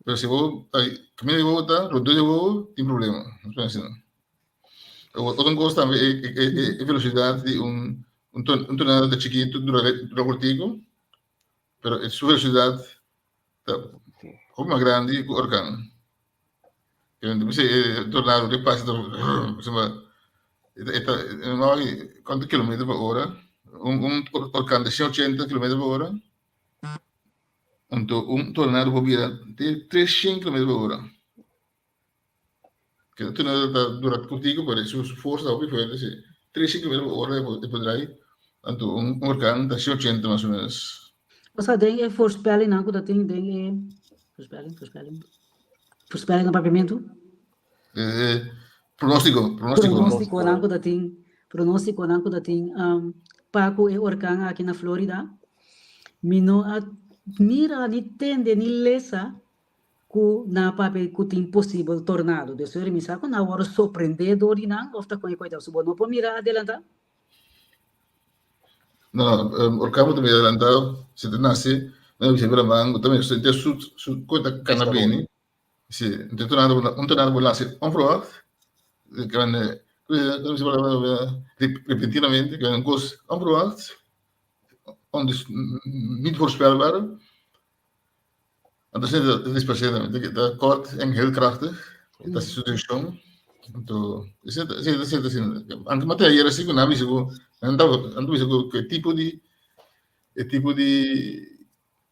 pero si e wowo ta kaminda di e wowo ta rondó di e wowo tin problema, nos por asina. Otro kos tambe e e e velosidat di un un tornado ta chikitu dura dura kortiku, pero su velosidat. Ta hopi mas grandi ku orkan. E tornado ke pasa ta e ta kuantu kilometer pa ora? Un orkan ta 180 kilometer pa ora. Anto un tornado por bira te 300 kilometer pa ora. Ke tornado ta dura kortiku pero su forsa ta hopi fuerte si. 300 kilometer pa ora e por drai. Anto un orkan ta 180 mas o menos. Osea den e voorspellingnan ku ta tin den e voorspelling, voorspelling, voorspelling na papiamentu? Pronóstiko, pronóstiko. Pronóstikonan ku ta tin, pronóstikonan ku ta tin pa ku e orkan aki na Florida. Mi no a mira ni tende ni lesa ku nan a papia ku tin posibel tornado. Dus mi sa ku nan a wòrdu sorprendé dor di nan òf ta kon e koe ta. So bo no por mira adelantá? No, no, orkan bo ta mira adelantá, si ta nase, nan a bisa bira mango, ta mira su su koe ta kana bini. Si, un tornado, un tornado por nase onverwacht, repentinamente, un kos onverwacht, niet voorspelbaar. Anto asina ta dispersé tambe, ta kort en heel krachtig, ta hasi su direkshon. Anto esei ta esei ta asina. Anto mate ayer asi ku nan a bisa ku nan ta nan ta bisa ku e tipo di e tipo di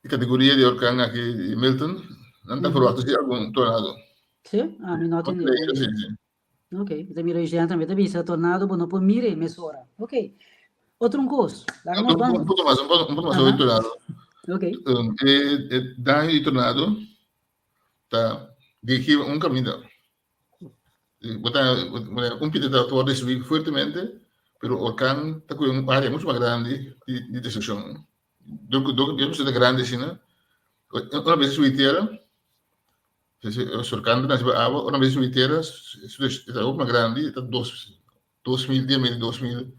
kategoria di orkan aki di Milton nan ta ferwagt si algun tornado. Sí? Ami no tin idea. Sí, sí. Ok, mi ta mira Eugène tambe ta bisa tornado bo no por mira e mesora. Ok, otro un kos. Laga nos ban. Un poco mas, un poco, un poco mas over tornado. Ok. E, e daño di tornado ta dirigí un caminda. Bo ta, un pita ta wòrdu destruí fuertemente, pero orkan ta kohe un área mucho mas grandi di, di destrukshon. Dor ku dor ku ta grandi asina, una bes e subi tera, Orkan ta nase pa awa, ora nan subi tera e ta hopi mas grandi, e ta dos 2000, dia medio 2000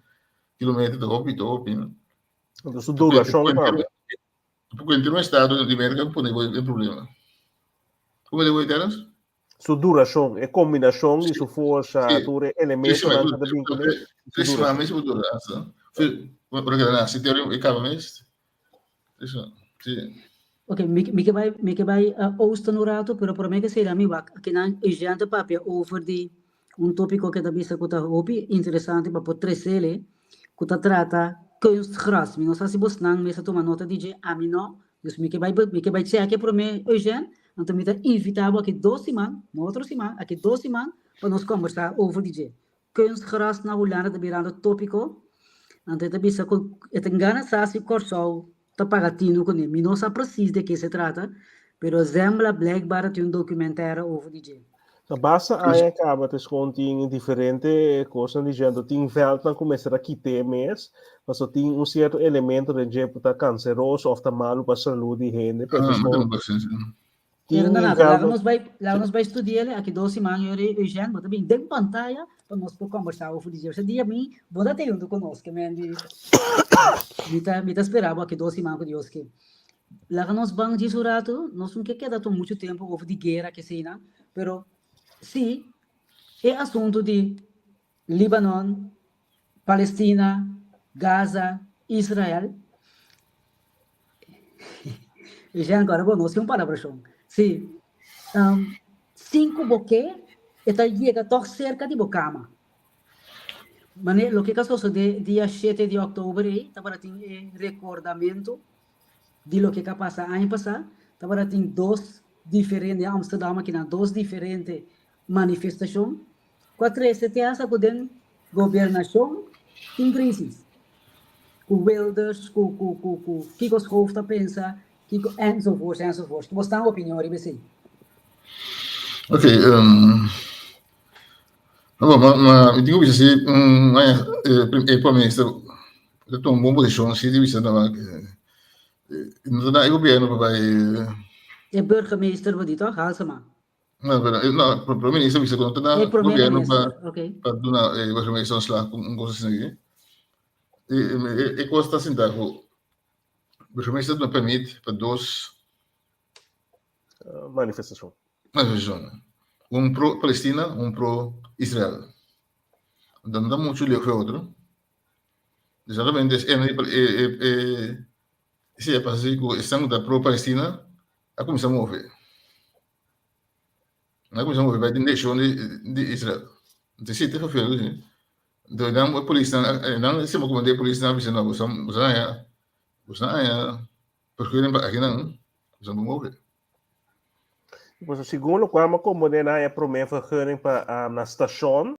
kilometer, ta hopi, ta hopi. Entonces su duracion tambe. Porque entero un estado di Merca pone bo den problema. Como di bo, Terence? Su duracion, e combinacion di su forsa, tur e elementonan cu ta bin cune. 3 siman mes bo dura hasta. Ora cu ta nace te ora e caba mes. Sí. Ok, mi, mi ke bai, mi ke bai uh, oosten un rato, pero promé ke sera mi wak, kinan Eugène ta papia over di un tópiko ke ta bisa ku ta hopi interesante pa por tresele, ku ta trata kunstgras. Mi no sa si bosnan mes a tuma nota di dje, ami no. Dus mi ke bai, mi ke bai chèk'e promé, Eugène, anto mi ta invitá bo aki dos siman, no otro siman, aki dos siman pa nos kòmbersá over di dje. Kunstgras na Hulanda ta birando tópiko, anto e ta bisa ku e tin gana sa si Kòrsou ta paga tinu kuné. Mi no sa presis de ke se trata, pero Zembla blijkbaar tin un dokumentêre over di dje. Na basta aña kaba ta eskon tin diferente kosnan di dje, anto tin vèltnan ku mester a kit'é mes, pasobra tin un sierto elemento den dje ku ta kanseroso òf ta malu pa salú di hende, pero ta eskon Pero na nada, laga nos bai, laga nos bai studi'el aki dos siman yori Eugène, bo ta bin den pantaya pa nos por kombersá over di dje. Ose dia mi, bo ta te huntu ku nos, ke men di, mi ta, mi ta spera bo aki dos siman ku Dios ke. Laga nos ban djis un ratu, nos no ke keda tur muchu tempu over di guera keseinan, pero si e asuntu di Libanon, Palestina, Gaza, Israel. Jean, agora bo nos tin un palabrashon. Si, um, sin ku bo ke, e ta yega tòg serka di bo kama. Mane loke ka sosodé dia shete di òktober ei, tabata tin e rekordamentu di loke ka pasa aña pasá. Tabata tin dos diferente, den Amsterdam akinan, dos diferente manifestashon ku a trese te hasta ku den gobernashon tin krisis. Ku Wilders, ku ku ku ku kiko Schoof ta pensa, kiko enzovoorts enzovoorts. Ki bo stan opinion riba esei? Ok, um, no, ma, ma, mi tin ku bisa si, um, e, e prome minister ta tuma un bon posishon si di bisa no, no ta da e gobierno pa bai. E burgemeester bo di toch, Halsema? No, pero, eh, no, pro prome minister bisa ku no ta na E prome gobierno pa minister, ok. pa duna e burgemeester ontslag ku un kos asina aki. E, e, e kos ta sinta ku burgemeester duna permit pa dos Manifestashon. manifestashon. Un pro Palestina, un pro Israel. Anto no ta muchu leu fe otro. Exactamente, e, e, e, e, si e pasa así ku esnan ku ta pro Palestina. A kuminsá move. Nan a kuminsá move bai den direkshon di di Israel. Anto esei ta vervelend si. Anto nan e polisnan nan siempre komand'é e polisnan a bisa no boso boso a haña boso a haña vergunning pa akinan boso no por move. Pasobra segun lokual mi a komprendé nan a haña promé vergunning pa na stashon.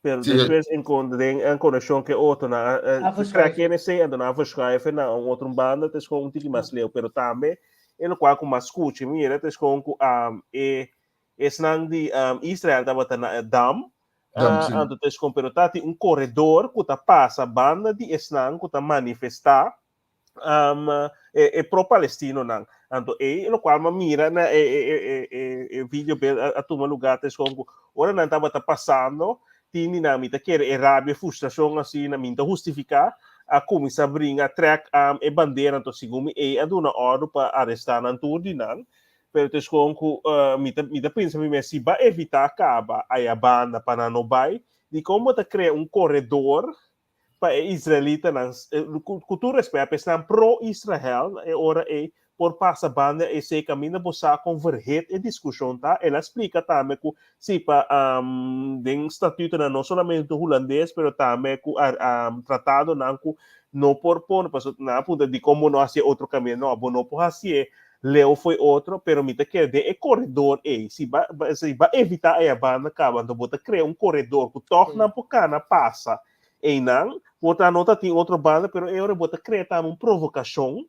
Pero Sí. despues en con den en conexión que otro na A eh, verschuiven. krijg NSC en daarna verschuiven naar een otro banda, het is gewoon un tiki mas leu, pero tambe en lo cual ku mas escuche, mira, het is gewoon ku um, e esnan di um, Israel tabata na e dam, Dam, ah, sí. anto het is gewoon, pero tati un corredor ku ta pasa banda di esnan ku ta manifesta um, e, e pro-palestinonan. Anto e lokual ma mira na e, e, e, e, e video beeld a, a tuma lugar te schoon ora nan tabata pasando tin di nan mi ta kere e rabia frustracion asina mi ta justifica a cuminsa bringa trek um, e bandera anto segun mi e a duna ordo pa arresta nan tur di nan pero te schoon ku uh, mi ta mi ta pensa mi mes si ba evita caba aya banda pa nan no bai di kon bo ta crea un corredor pa e israelitanan, ku tur respet, pa esnan pro-Israel, e ora ei por pasa banda esei kaminda bo sa kon verhit e diskushon ta. El a splika tambe ku si pa den statutonan no solamente hulandes pero tambe ku tratadonan ku no por pone, pasobra nan a puntra dikon bo no hasié otro kaminda, no, bo no por hasié leu fo'i otro, pero mi ta kere den e koredor ei, si ba si ba evitá aya banda kaba, anto bo ta krea un koredor ku tòg nan por kana pasa einan, por ta no ta tin otro banda, pero e ora bo ta krea tambe un provokashon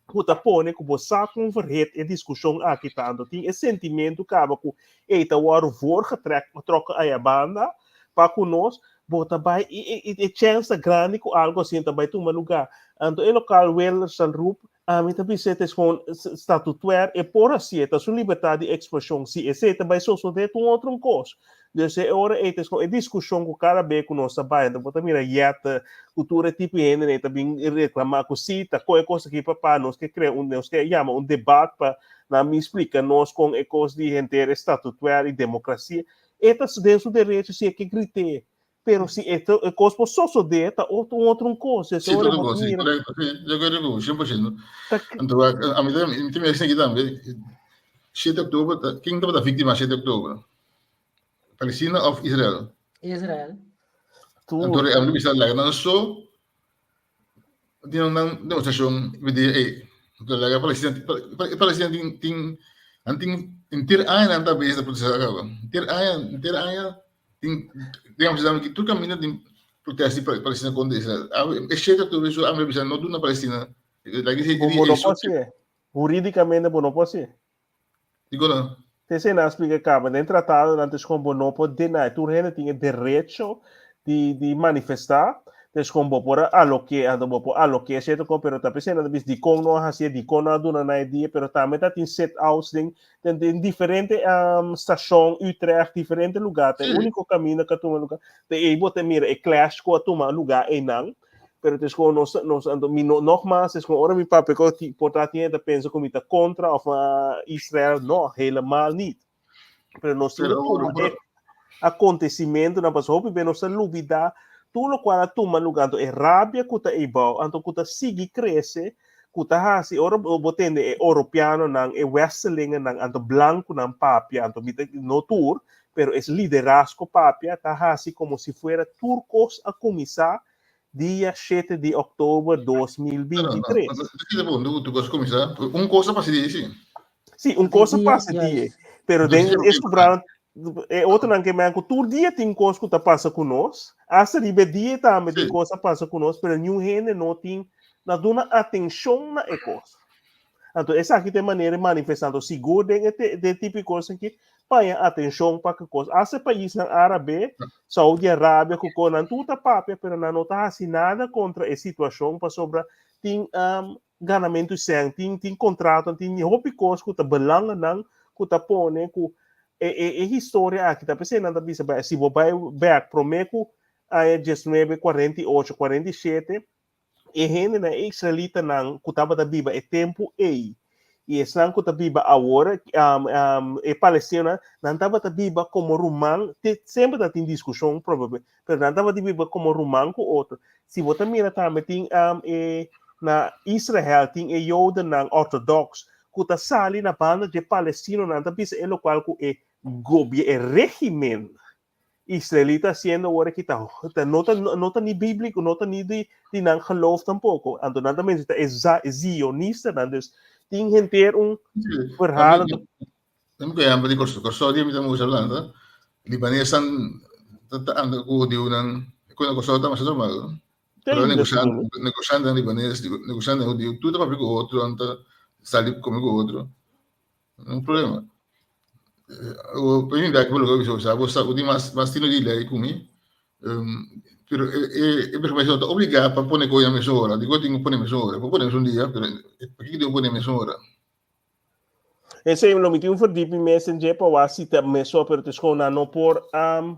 ku ta pone ku bo sa kon verhit e diskushon aki ta, anto tin e sentimentu kaba ku ei ta wòrdu voorgetrek trokken aya banda pa ku nos, bo ta bai i e e chèns ta grandi ku algu asina ta bai tuma lugá. Anto e lokal Wilders ta rup Ami ta bisa e ta gewoon statutuer, e por hacié, ta su libertad di expresion, si esey ta bay sosode ta un otro un cos. Dus e ora ey ta gewoon e discusion cu cada be cu nos ta bay, anto bo ta mira Jette cu tur e tipo di hende ta bin reclama cu si ta con e cos aki papa, nos ke crea un, nos ke yama un debat pa nan bin splica nos con e cos di henter e statutuer y democracia. E ta den su derecho si e ke grite, Pero si e, e kos por sosodé, ta otro, un otro un kos. Sí, otro kos, sí, correcto. Sí, de acuerdo ku 100%. Anto, a mi tambe, mi tambe aquí tambe. 7 de oktober, ken tabata víctima 7 de oktober? Palestina of Israel? Israel. Anto, a mi bisa laga nan so tin un demostracion di dia ei. Anto laga Palestina, Palestina tin tin nan tin henter aña nan ta bezig ta protesta kaba. Henter aña, henter aña tin den Amsterdam aki tur kaminda tin protesta di Palestina kontra Israel. E shete oktober so ami a bisa no duna Palestina. Laga esei Bo no por hasié. Hurídikamente bo no por hasié. Dikon no? Esei nan a splika kaba. Den tratado nan ta eskon bo no por deny. Tur hende tin e derecho di di manifestá. Ta eskon bo por a aloke, anto bo por aloke sierto kon, pero ta p'esei nan ta bisa dikon no a hasié, dikon no a duna nan e dia, pero tambe ta tin sit-outs den den den diferente stashon, Utrecht, diferente lugá. Ta e úniko kaminda ku a tuma lugá. Ta ei bo ta mira e clash ku a tuma lugá einan. Pero het is gewoon nos, nos, anto mi no, nogmaals, het is gewoon ora mi papia ko ti, por ta tin ta pensa ku mi ta kontra of uh, Israel, no, helemaal niet. Pero nos tin Pero, tuma pero, e acontecimento na pas hopi be nos ta lubida tur lokual a tuma lugar, anto e rabia ku ta eibou, anto ku ta sigui krese, ku ta hasi ora bo, bo tende e Europeanonan, e Westerlingennan, anto blankunan papia, anto mi ta, no tur, pero es liderazgo papia ta hasi como si fuera tur kos a kuminsá dia shete di òktober 2023. Un kos a pasa di sí. Sí, un kos a pasa di Pero den e sobrado, e otronan ke men ku tur dia tin kos ku ta pasa ku nos, hasta riba e dia tambe tin kos a pasa ku nos, pero niun hende no tin na duna atenshon na e kos. Anto esaki ta e manera di manifestá. Anto sigur den e te tipo di kos aki paña atenshon pa ki kos. Hasta e paisnan árabe, Saudi Arabia ku kon, nan tur ta papia, pero nan no ta hasi nada kontra e situashon pasobra tin ganamentu di sèn, tin tin kontratonan, tin hopi kos ku ta belanganan ku ta pone ku e e e historia aki ta p'esei nan ta bisa bai si bo bai bèk promé ku aña diesnuebe 48, 47 E hendenan, e israelitanan ku tabata biba e tempu ei i esnan ku ta biba awor, e palestinonan, nan tabata biba komo ruman, te semper ta tin diskushon probablemente, pero nan tabata biba komo ruman ku otro. Si bo ta mira tambe tin e na Israel tin e jodennan ortodoks. ku ta sali na banda dje palestinonan ta bisa e lokual ku e gobie e regimen israelita hasiendo awor aki ta ta no ta no ta ni bíbliko, no ta ni di di nan geloof tampoko. Anto nan ta mester ta e za e zionistanan. Dus tin henter un verhaal. Anto Dame ku ehempel di Kòrsou. Kòrsou di mi ta mucha hablando, libanesnan ta ta anda ku hudiunan, ku na Kòrsou ta masha normal. Pero negoshantenan, negoshantenan libanes, negoshantenan hudiu, tur ta papia ku otro, nan ta sali kome ku otro. No problema. O pa mi bek bo loke bo sa, bo sa bo tin mas mas tino di lei ku mi. Pero e e e burgemeester no ta obligá pa pone kos na mesun ora. Dikon tin ku pone mesun ora? Por pone mesun dia, pero pakiko tin ku pone mesun ora? Esei lo mi tin un verdieping mes en dje pa wak si ta mesun pero ta schoon nan no por um,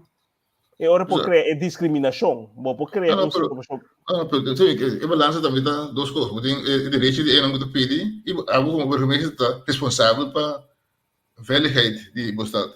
e ora por crea e discriminacion. Bo por crea No, un pero, situacion. no, pero sí, e balansa tambe ta dos cos. Bo tin e derecho di enan cu ta pidi y abo como burgemeester ta responsabel pa veiligheid di bo stad.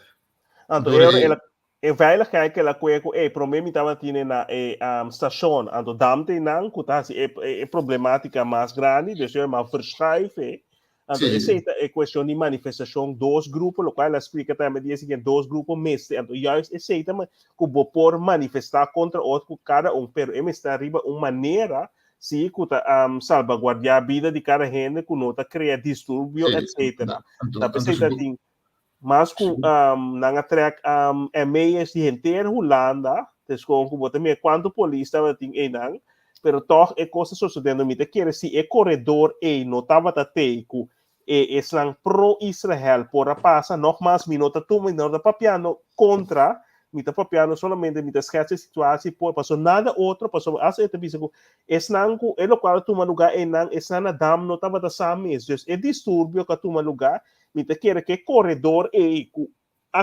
Anto e ora el a e veiligheid ku el a kue ku e promé mi tabatin na e stashon anto dam te nan ku ta hasi e e problematika mas grandi dus yo a verschuif e anto esei ta e kuestion di manifestashon dos grupo lokual el a splika tambe dia siguiente dos grupo mester anto juist esei ta ku bo por manifestá kontra otro ku kada un pero e mester ta riba un manera si ku ta salbaguardiá bida di kada hende ku no ta krea disturbio etcetera ta p'esei ta tin Mas ku nan a trek ME'ers di henter Hulanda, des kon ku bo ta mira kuantu polis tabatin einan, pero tòg e kos ta sosodiendo. Mi ta kere si e koredor ei no tabata tei ku e esnan pro Israel por a pasa, nogmas mi no ta tuma, mi no ta papiando kontra, mi ta papiando solamente mi ta sketsa e situatie por, pasobra nada otro, pasobra asta e ta bisa ku esnan ku e lokual a tuma lugá einan, esnan na dam no tabata sa mes. Dus e disturbio ku a tuma lugá Mi ta kere ku e koredor ei ku a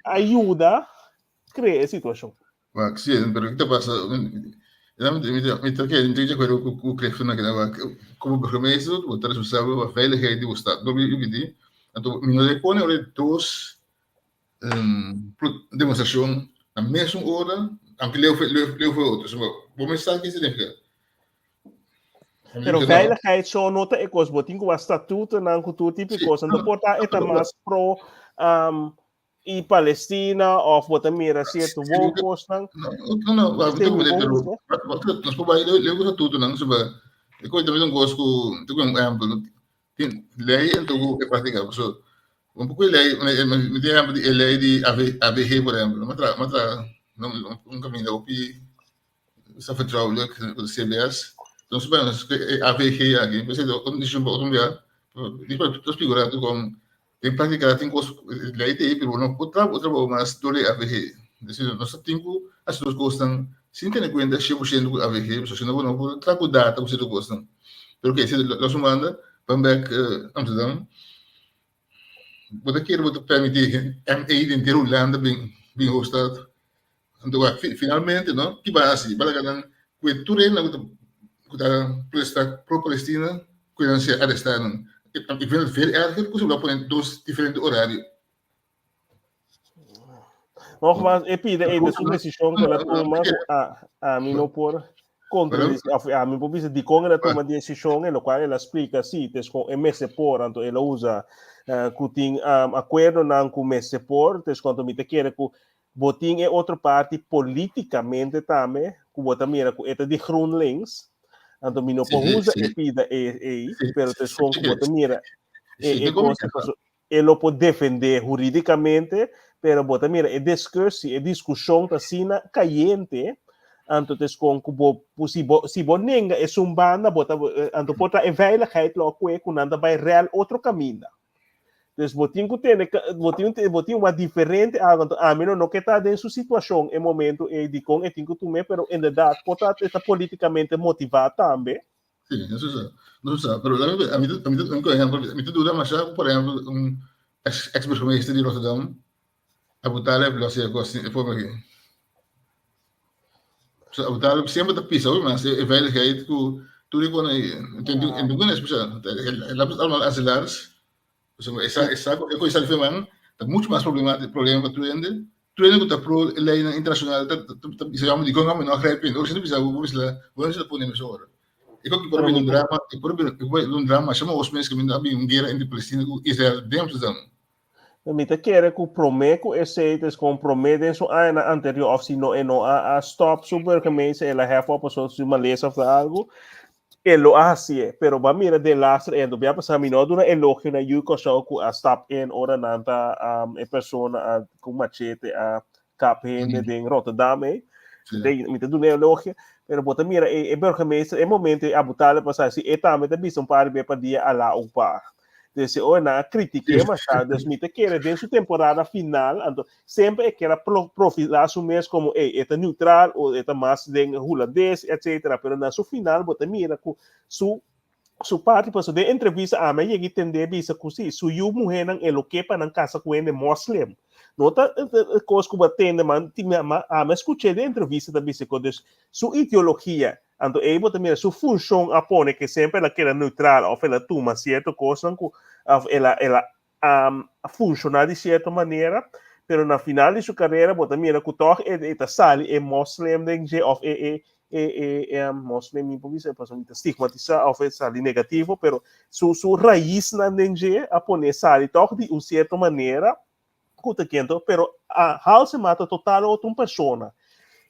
a yuda krea e situashon. Wak, sí, pero kiko ta pasa? Mi ta kere, mi ta di akuerdo ku ku Clifton aki, wak, komo burgemeester bo ta responsabel pa veiligheid di bo stad. Bo bidi, anto mi no ta pone ora dos demostrashon na mesun ora, aunke leu leu for otro. Bo mes sa ke significa. Pero veiligheid zo no ta e kos. Bo tin ku wak statutonan ku tur tipo di kos. Anto por ta e ta mas pro um, i Palestina of bo ta mira sierto woke kosnan. No, no, no, pero nos por bai leu ku statutonan so ba e kos tambe ta un kos ku ta ku un ehempel tin lei anto ku e práktika so un poko e lei mi tin ehempel di e lei di AVG por ehempel mi a traha mi a traha un kaminda hopi Sa vertrouwelijk ku de CBS. Nos bueno, e AVG aki, pensei un decision pa otro bia. Di pa nos figura tu kon den práctica tin kos lei te pero no por traha otro trabou mas dor di AVG. Desi nos tin ku hasi nos kosnan sin tene kuenta 100% ku AVG, pasobra si no bo no por traha ku data ku sierto kosnan. Pero oke, si los un banda, ban bek Amsterdam. Bo ta kere bo ta permiti MA den henter Hulanda bin bin hoofdstad? Anto wak, finalmente, no, ki ba hasi? Ba laga nan ku e tur hendenan ku ta ku ta protestá pro Palestina, ku nan ser arestá nan. Ik vind het veel erger ku si bo a pone dos diferente orario. Nogmaals, e pida ei ta su desishon ku el a tuma ku a ami no por contradici of ami por bisa dikon el a tuma desishon e lokual el a splika si tes kon e mester por anto el a usa ku tin akuerdonan ku mester por tes kon anto mi ta kere ku Bo tin e otro parti politikamente tambe ku bo ta mira ku e ta di GroenLinks, anto mi no por usa e pida ei, pero ta eskon ku bo ta mira e e kos paso e lo por defende huridikamente, pero bo ta mira e discussie, e diskushon ta asina kayente, anto ta eskon ku bo si bo si bo nenga esun banda bo ta anto por ta e veiligheid lo a kue ku nan ta bai rèl otro kaminda. Dus bo tin ku tene, bo tin, bo tin wak diferente algo. Anto ami no no ke ta den su situashon e momento ei dikon e tin ku tum'é, pero inderdaad por ta e ta politikamente motivá tambe. Sí, eso sa, eso sa. Pero ami, ami, ami, ami, por ehempel, mi ta duda masha ku, por ehempel, un ex, ex burgemeester di Rotterdam, Abu Taleb lo hasi e kos e forma aki. So Abu Taleb semper ta pisa hopi mas e veiligheid ku tur e kos ei. En tu kunes bisa, el a allemaal asilaars. So esa esa e kos sali man ta mucho mas problema problema pa tur hende. Tur hende ku ta pro e leynan internashonal ta ta bisa yama dikon amo no a grijp in. Ora si ta bisa bo bisa bo no ta pone mesora. E ku por bin un drama, e por bin un drama masha mos mes kaminda a bin un guera entre Palestina ku Israel den Amsterdam. Mi ta kere ku promé ku esei ta kon promé den su añanan anterior òf si no e no a stòp su burgemeester el a hèf òf pasobra su malesa òf algu e lo a hasié pero bo a mira den laster endo bia pasá mi no a duna elogio na Yu Kòrsou ku a stap in ora nan ta e persona a ku machete a kap hende den Rotterdam ei mi ta duna elogio pero bo ta mira e burgemeester e momento ei Abutale pasá si e tambe ta bisa un par di be pa dia Alá Akbar. Dus ora nan a kritiké masha, dus mi ta kere den su temporada final, anto semper e kier a profilá su mes komo ey, e ta neutral o e ta mas den hulandes etcetera, pero na su final bo ta mira ku su su parti, pasobra den entrevista ami a yega i tendé bisa ku si, su yu muhénan e lo ke pa nan kasa ku hende mòslem. No ta kos ku bo a tende, ma ami a skuch'é den entrevista ta bisa ku dus su ideologia Anto ei bo ta mira su funshon a pone ke semper el a keda neutral òf el a tuma sierto kosnan ku òf el a el a a funshoná di sierto manera, pero na final di su karera bo ta mira ku tòg e e ta sali e mòslem den dje òf e e e e e mòslem mi por bisa pasobra mi ta stigmatisá òf e sali negativo, pero su su raisnan den dje a pone sali tòg di un sierto manera ku ta kento, pero a Halsema ta total otro un persona.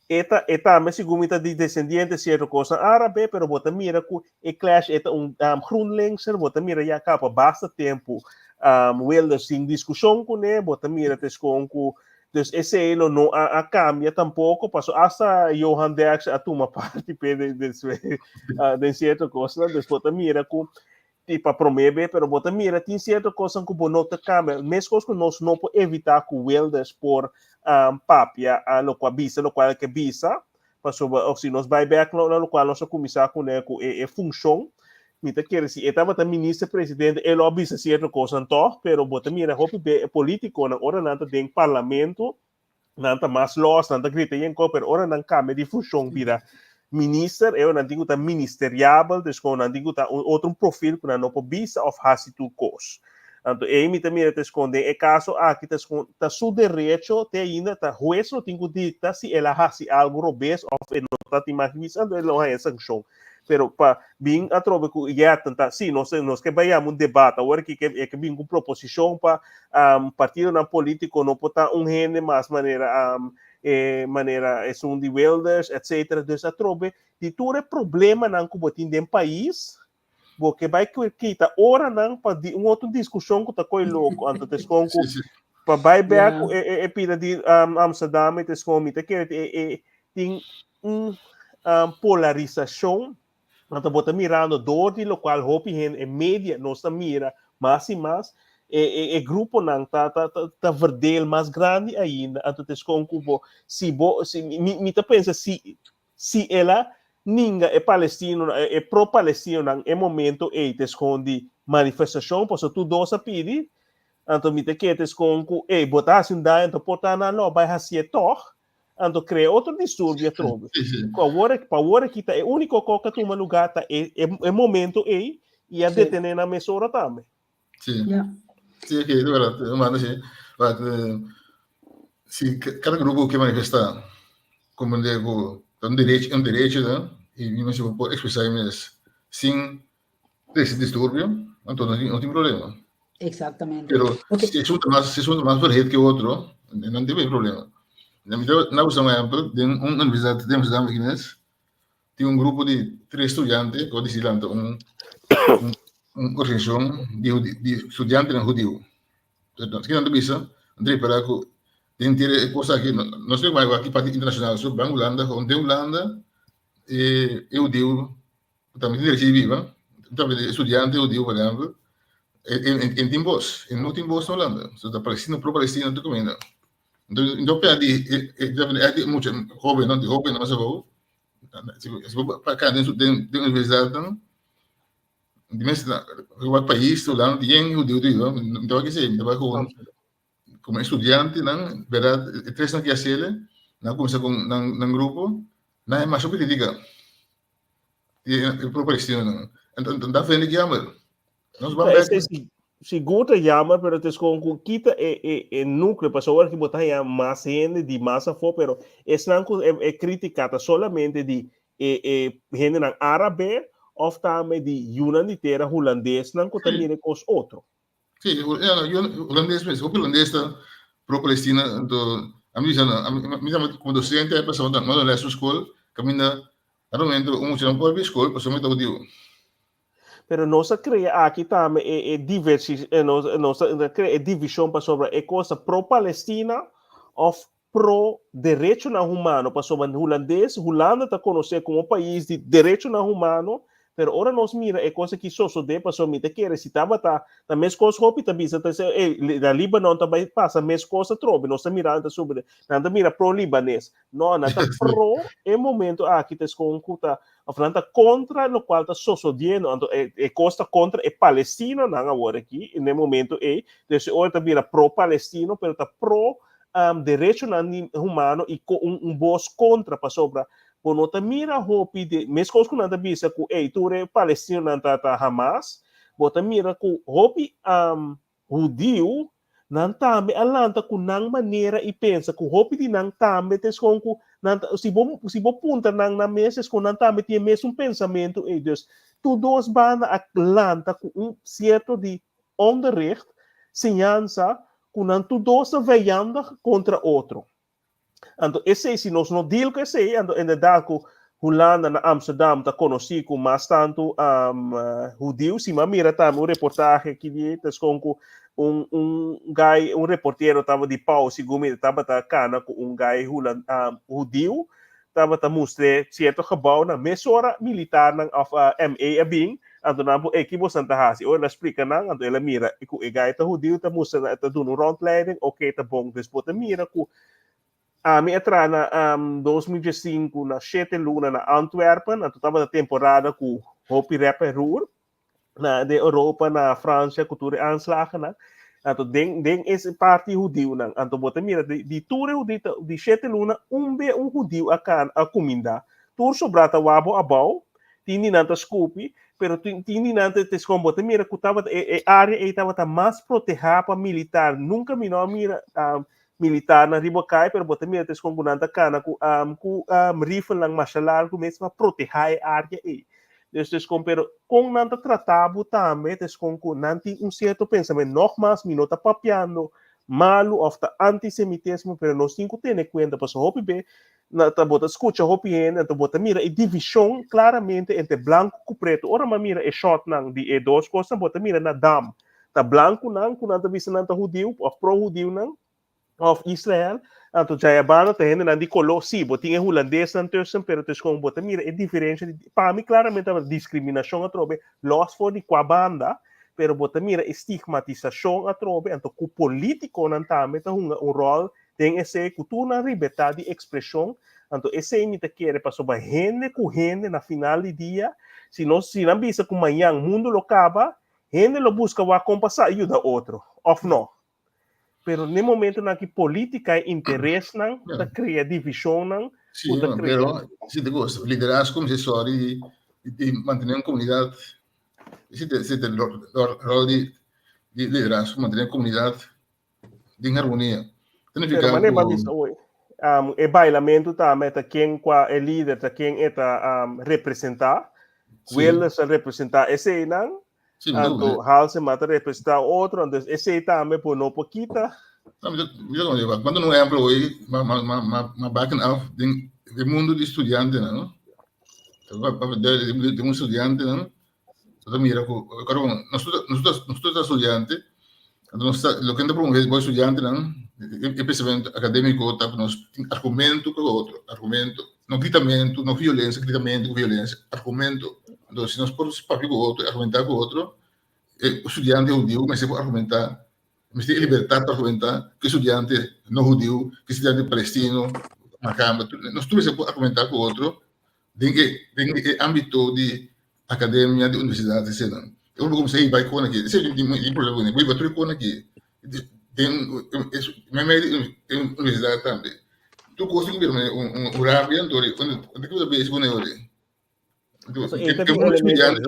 E ta, e tambe segun mi ta di descendiente cierto cosnan árabe, pero bo ta mira ku e clash e ta un um, GroenLinkser, bo ta mira ya kaba basta tempu um, Wilders sin diskushon kuné, bo ta mira teskon ku dus esei lo no a, a cambia tampoco, paso hasta Johan Derksen a tuma parti pe de, de, de, uh, den cierto cosnan, dus bo ta mira ku Ti pa promé be, pero bo ta mira tin sierto kosnan ku bo no ta kambia. Meskos ku nos no por evitá ku Wilders por um, papia a lokual bisa lokual el ke bisa, pasobra of si nos bai bèk na lokual nos a kuminsá kuné ku e, e funshon, mi ta kere si e tabata minister presidente e lo a bisa sierto kosnan tòg, pero bo ta mira hopi be e polítikonan ora nan ta den parlamento nan ta mas los, nan ta grita yen ko, pero ora nan cambia di funcion bira minister, e nan tin ku ta ministeriabel, dus kon nan tin ku ta un otro profil ku nan no por bisa of hasi tur kos. Anto ei mi ta mira te skon den e kaso aki ta skon ta su derecho te ainda ta hues lo tin ku dikta si el a hasi algu robes of e no ta tin mag di bisa, anto e lo haña sankshon. Pero pa bin atrobe ku Jetten ta, sí, nos nos ke bai yama un debate awor aki ke e ke bin ku proposishon pa um, partidonan polítiko no por ta un hende mas manera um, e manera esun di Wilders, etcetera. Dus atrobe di tur e problemanan ku bo tin den pais, bo ke bai kita oranan pa di un otro diskushon ku ta koi loko. Anto te skon ku pa bai bek ku e, e, e pida di um, Amsterdam e te skon mi ta kere e, e tin un um, polarisashon, anto bo ta mirando door di lokual hopi hende, e media nos ta mira mas i mas, e, e, e gruponan ta, ta, ta, ta verdeel mas grandi ainda, anto te skon ku bo, si bo, si, mi, mi ta pensa si, si ela ninga e palestino, e, e pro-palestinonan e momento ei te skon di manifestashon, pasobra tur dos a pidi, anto mi ta kere te skon ku, ei, bo ta hasi un daño, anto por ta nan lo bai hasié tòg, Anto crea otro disturbio atrobe. Sí, sí. Cu awor, pa awor aki ta e único co que tuma lugar ta e, e, e momento ei y a Sí. detene na mesora tambe. Sí. Ja. Sí, ok, de verdad, hermano, sí. Maar, si cada grupo que manifesta, como digo, un derecho, un derecho, ¿no? Y mismo si por expresar mes sin trece disturbio, anto no tin, no tin problema. Exactamente. Pero Ok. si es un más, si es un más verheet que otro, no tin problema. Na mi na usa un ejemplo, den un universidad de Amsterdam Guinness, tin un grupo di tres estudiantes ku a disidí lanta un, un, un organisashon di, hudi- di studiantenan hudiu. Entonces, kinan ta bisa, nan ta repará ku den tira e kos aki, no, no sé aki parti internashonal, so ban Hulanda, gewoon den Hulanda, e, e hudiu Tambe tin derecho di biba. Tambe estudiante hudiu, por ehempel, en tin bos. En no tin bos na Hulanda. So ta palestino, pro palestino tur kaminda. Enton, enton pea di e di mucha hobennan, di hobennan mas abou, si bo pa kanda den den universidatnan, di mes riba pais Hulanda tin yen hudiu ta biba, mi tabata kese, mi tabata gewoon komo estudiantenan, bèrdat, e tresnan ke a sele, nan a kuminsá ku nan nan grupo, nan e masha kritika. E pro palestinonan. Enton ta vende jammer. Nos ban bek. Sigur ta jammer, pero het is gewoon ku kita e e e núcleo, pasobra ora ki bo ta haña mas hende di mas afó, pero esnan ku e e kritika ta solamente di e e hendenan árabe. òf tambe di yunan di tera hulandesnan ku ta mira e kos otro. Sí, hulandes mes, hopi hulandes ta pro Palestina, anto ami bisa nan, ami tambe komo dosente a pasa mi a les un skol kaminda na momento un mucha no por bai skol pasobra mi ta hudiu. Pero nos a krea aki tambe e e diversi nos nos a krea e divishon pasobra e kos ta pro Palestina òf pro derechonan humano pasobra hulandes Hulanda ta konosé komo pais di derechonan humano pero ora nos mira e kos aki sosodé pasobra mi ta kere si tabata ta meskos hopi ta bisa ta e na Libanon ta bai pasa meskos atrobe nos ta mira ta subi nan ta mira pro libanes no nan ta pro e momento aki ta eskon ku ta of nan ta kontra lokual ta sosodiendo anto e e kos ta kontra e palestinonan awor aki na e momento ei dus e ora ta bira pro palestino pero ta pro derechonan di humano i un un bos kontra pasobra bo no ta mira hopi di meskos ku nan ta bisa ku ey tur e palestinonan ta ta Hamas bo ta mira ku hopi hudiu nan tambe a lanta ku nan manera i pensa ku hopi di nan tambe ta eskon ku nan ta si bo si bo puntra nan nan mes eskon nan tambe tin e mesun pensamentu ey dus tur dos banda a lanta ku un sierto di onderricht, siñansa, ku nan tur dos ta vijandig kontra otro. Anto esei, si nos no deal ku esei, anto inderdaad ku Hulanda na Amsterdam ta konosí ku mas tantu hudiu. Si mi a mira tambe un reportahe aki di ta eskon ku un un guy, un reportero tabata di Pauw, segun mi tabata kana ku un guy hudiu, tabata mustr'é sierto gebouwnan. Mesora militarnan òf MA a bin, anto nan por, ey, ki bosan ta hasi? Ora el a splika nan, anto el a mira ku e guy ta hudiu, ta mustra nan, ta duna un rondleiding, oke, ta bon. Dus bo ta mira ku ami a traha na 2005 na shete luna na Antwerpen, anto tabata temporada ku hopi rep en roer. na den Europa, na Francia, ku tur e aanslagennan. Anto den den es parti hudiunan, anto bo ta mira di di tur e hudiu ta di shete luna un be un hudiu a kan a kuminda. Tur sobrá ta wak bo abou, tin di nan ta skupi, pero tin tin di nan ta ta eskon bo ta mira ku tabata e e área ei tabata mas protehá pa militar. Nunka mi no a mira militarnan riba kai, pero bo ta mira ta eskon ku nan ta kana ku ku rifelnan masha largu mes pa protehá e área ei. Dus dus kon pero kon nan ta trata bo tambe ta es kon ku nan tin un sierto pensamentu. Nogmaals mi no ta papiando malu of ta antisemitismo pero nos tin ku tene kuenta pasobra hopi be na ta bo ta skucha hopi hende anto bo ta mira e divishon klaramente entre blanku ku pretu. Ora mi a mira e shotnan di e dos kosnan bo ta mira na dam ta blankunan ku nan ta bisa nan ta hudiu of pro hudiunan of Israel, anto djayabanda ta hendenan di koló, sí, bo tin e hulandesnan tussen, pero tes kon bo ta mira e diferensha di, pa mi klaramente tabata diskriminashon atrobe, lòs for di kua banda, pero bo ta mira e stigmatisashon atrobe, anto ku politikonan tambe ta hunga un ròl den esei, ku tur nan libertat di ekspreshon, anto esei mi ta kere pasobra hende ku hende na final di dia, si nos, si nan bisa ku mañan mundu lo kaba, hende lo buska wak kon pa sa yuda otro, òf no? Pero n'e momentonan ki politica y interesnan ta crea divisionnan Sí, cu ta crea... pero si te gusta, liderazgo mi sorry di mantener un comunidad, si te si te rol di di liderazgo mantener un comunidad den armonía. Pero manera mi a bisa hoy, e bailamento tambe ta ken cua e lider ta ken e ta representa, Wilders ta representa eseinan, Sin Anto duda. Halsema ta representá otro, anto esei tambe por no por kita. No, mi ta mi ta manda un ehempel hoy, ma ma ma ma ma baken af den den mundo di studiantenan, no? Den un studiantenan, bo ta mira ku, karo nos tur nos tur nos tur ta studiante, anto nos ta loke ta promove bo studiantenan, e pensamentu akademiko ta ku nos tin argumento ku otro, argumento. No gritamentu, no violencia, gritamentu ku violencia, argumento. Entonces, si nos por papia ku otro, argumentá ku otro, e studiante hudiu mester por argumentá, mester tin e libertad pa argumentá ku e studiante no hudiu, ku e studiante palestino, makamba, nos tur mester por argumentá ku otro den e den e ámbito di akademia, di universidat, eseinan. E ora bo kuminsá hiba e kos aki, esei tin problema kuné, bo hiba tur e kos aki den meimei di universidat tambe. Tur kos tin ku bira manera un rabia, anto unda ku bo ta bezig kuné ora ei? E mundu studiante,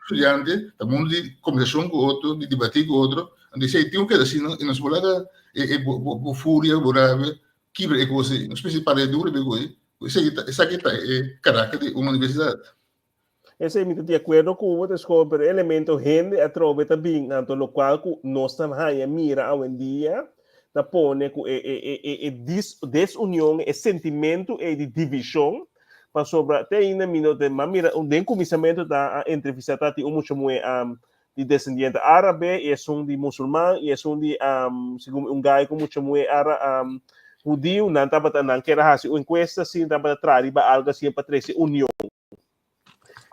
studiante ta mundu di kombersashon ku otro, di debatí ku otro, anto esei tin ku keda asina i nos por laga e bo furia, bo rabia kibra e kos ei. Nos mester para duru riba e kos ei, esaki ta e karakter di un universidat. Esei mi ta di akuerdo ku bo, ta pero elemento hende atrobe ta bin, anto lokual ku nos ta haña mira awendia ta pone ku e e e e dis desunion, e sentimentu ei di divishon, pasobra te ainda mi no ta, m'a mira den kuminsamentu ta a entrevistá ta tin un mucha muhé di desendiente árabe i esun di musulman i esun di segun un gai ku mucha muhé ara hudiu, nan tabata nan kier a hasi un enkuesta asin, tabata traha riba algu asin pa trese union.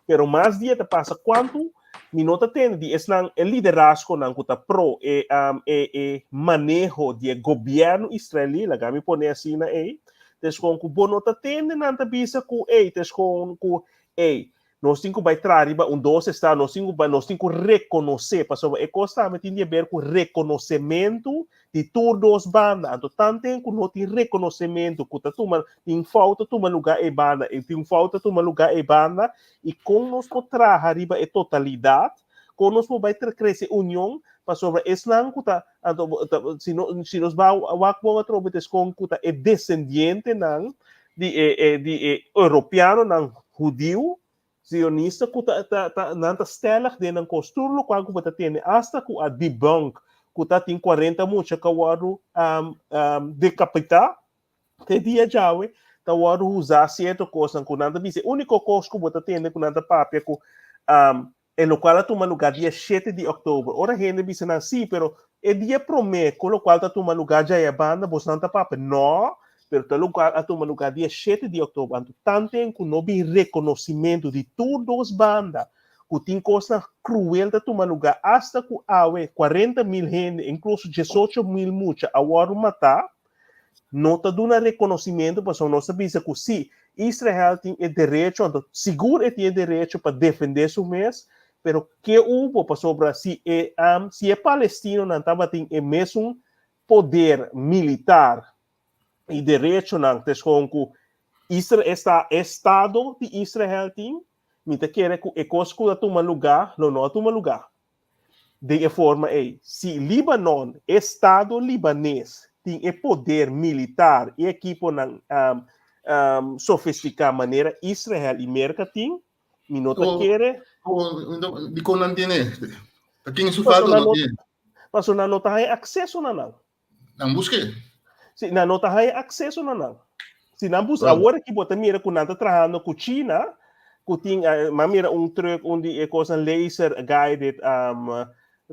Pero mas dia ta pasa kuantu mi no ta tende di esnan e liderazgonan ku ta pro e e e maneho di e gobièrnu israelí, laga mi pone asina ei, ta eskon ku bo no ta tende nan ta bisa ku ei ta eskon ku ei nos tin ku bai traha riba un dos estado, nos tin ku bai nos tin ku rekonosé pasobra e kos tambe tin di aber ku rekonosementu di tur dos banda. Anto tanten ku no tin rekonosementu ku ta tuma tin fout ta tuma lugá ei banda i tin fout ta tuma lugá ei banda i kon nos por traha riba e totalidat, kon nos por bai krese union pasobra esnan ku ta anto si no si nos bai wak bon atrobe ta eskon ku ta e desendientenan di e e di e europeanonan hudiu Zionista ku ta ta ta nan ta stellig den nan kos tur lokual ku bo ta tende asta ku a debunk ku ta tin 40 mucha ku a wòrdu dekapitá te dia djawe ta wòrdu usá sierto kosnan ku nan ta bisa e úniko kos ku bo ta tende ku nan ta papia ku e lokual a tuma lugá dia shete di òktober ora hende bisa nan sí pero e dia promé ku lokual ta tuma lugá djaya banda bosnan ta papia nò Pero ta lokual a tuma lugá dia shete di òktober, anto tanten ku no bin rekonosimentu di tur dos banda ku tin kosnan kruel ta tuma lugá asta ku awe 40.000 hende, inkluso 18.000 mucha a wòrdu matá, no ta duna rekonosimentu pasobra nos ta bisa ku sí, Israel tin e derecho, anto sigur e tin e derecho pa defendé su mes, pero ke hubo pasobra si e si e palestinonan tabatin e mesun poder militar i derechonan ta eskon ku Isra esta estado di Israel tin, mi ta kere ku e kos ku a tuma lugá lo no a tuma lugá den e forma ei. Si Libanon, estado libanes, tin e poder militar i ekiponan um, sofistiká manera Israel i Merka tin, mi no ta kere. Dikon nan tiene? Ta ken su falta no tiene? Pasobra nan no ta haña akseso na nan. Nan buske. Si, nan no ta haña akseso na nan. Si nan buska, well, awor aki bo ta mira ku nan ta trahando ku China, ku tin, uh, ma mira un truck, un di e kosan laser guided um,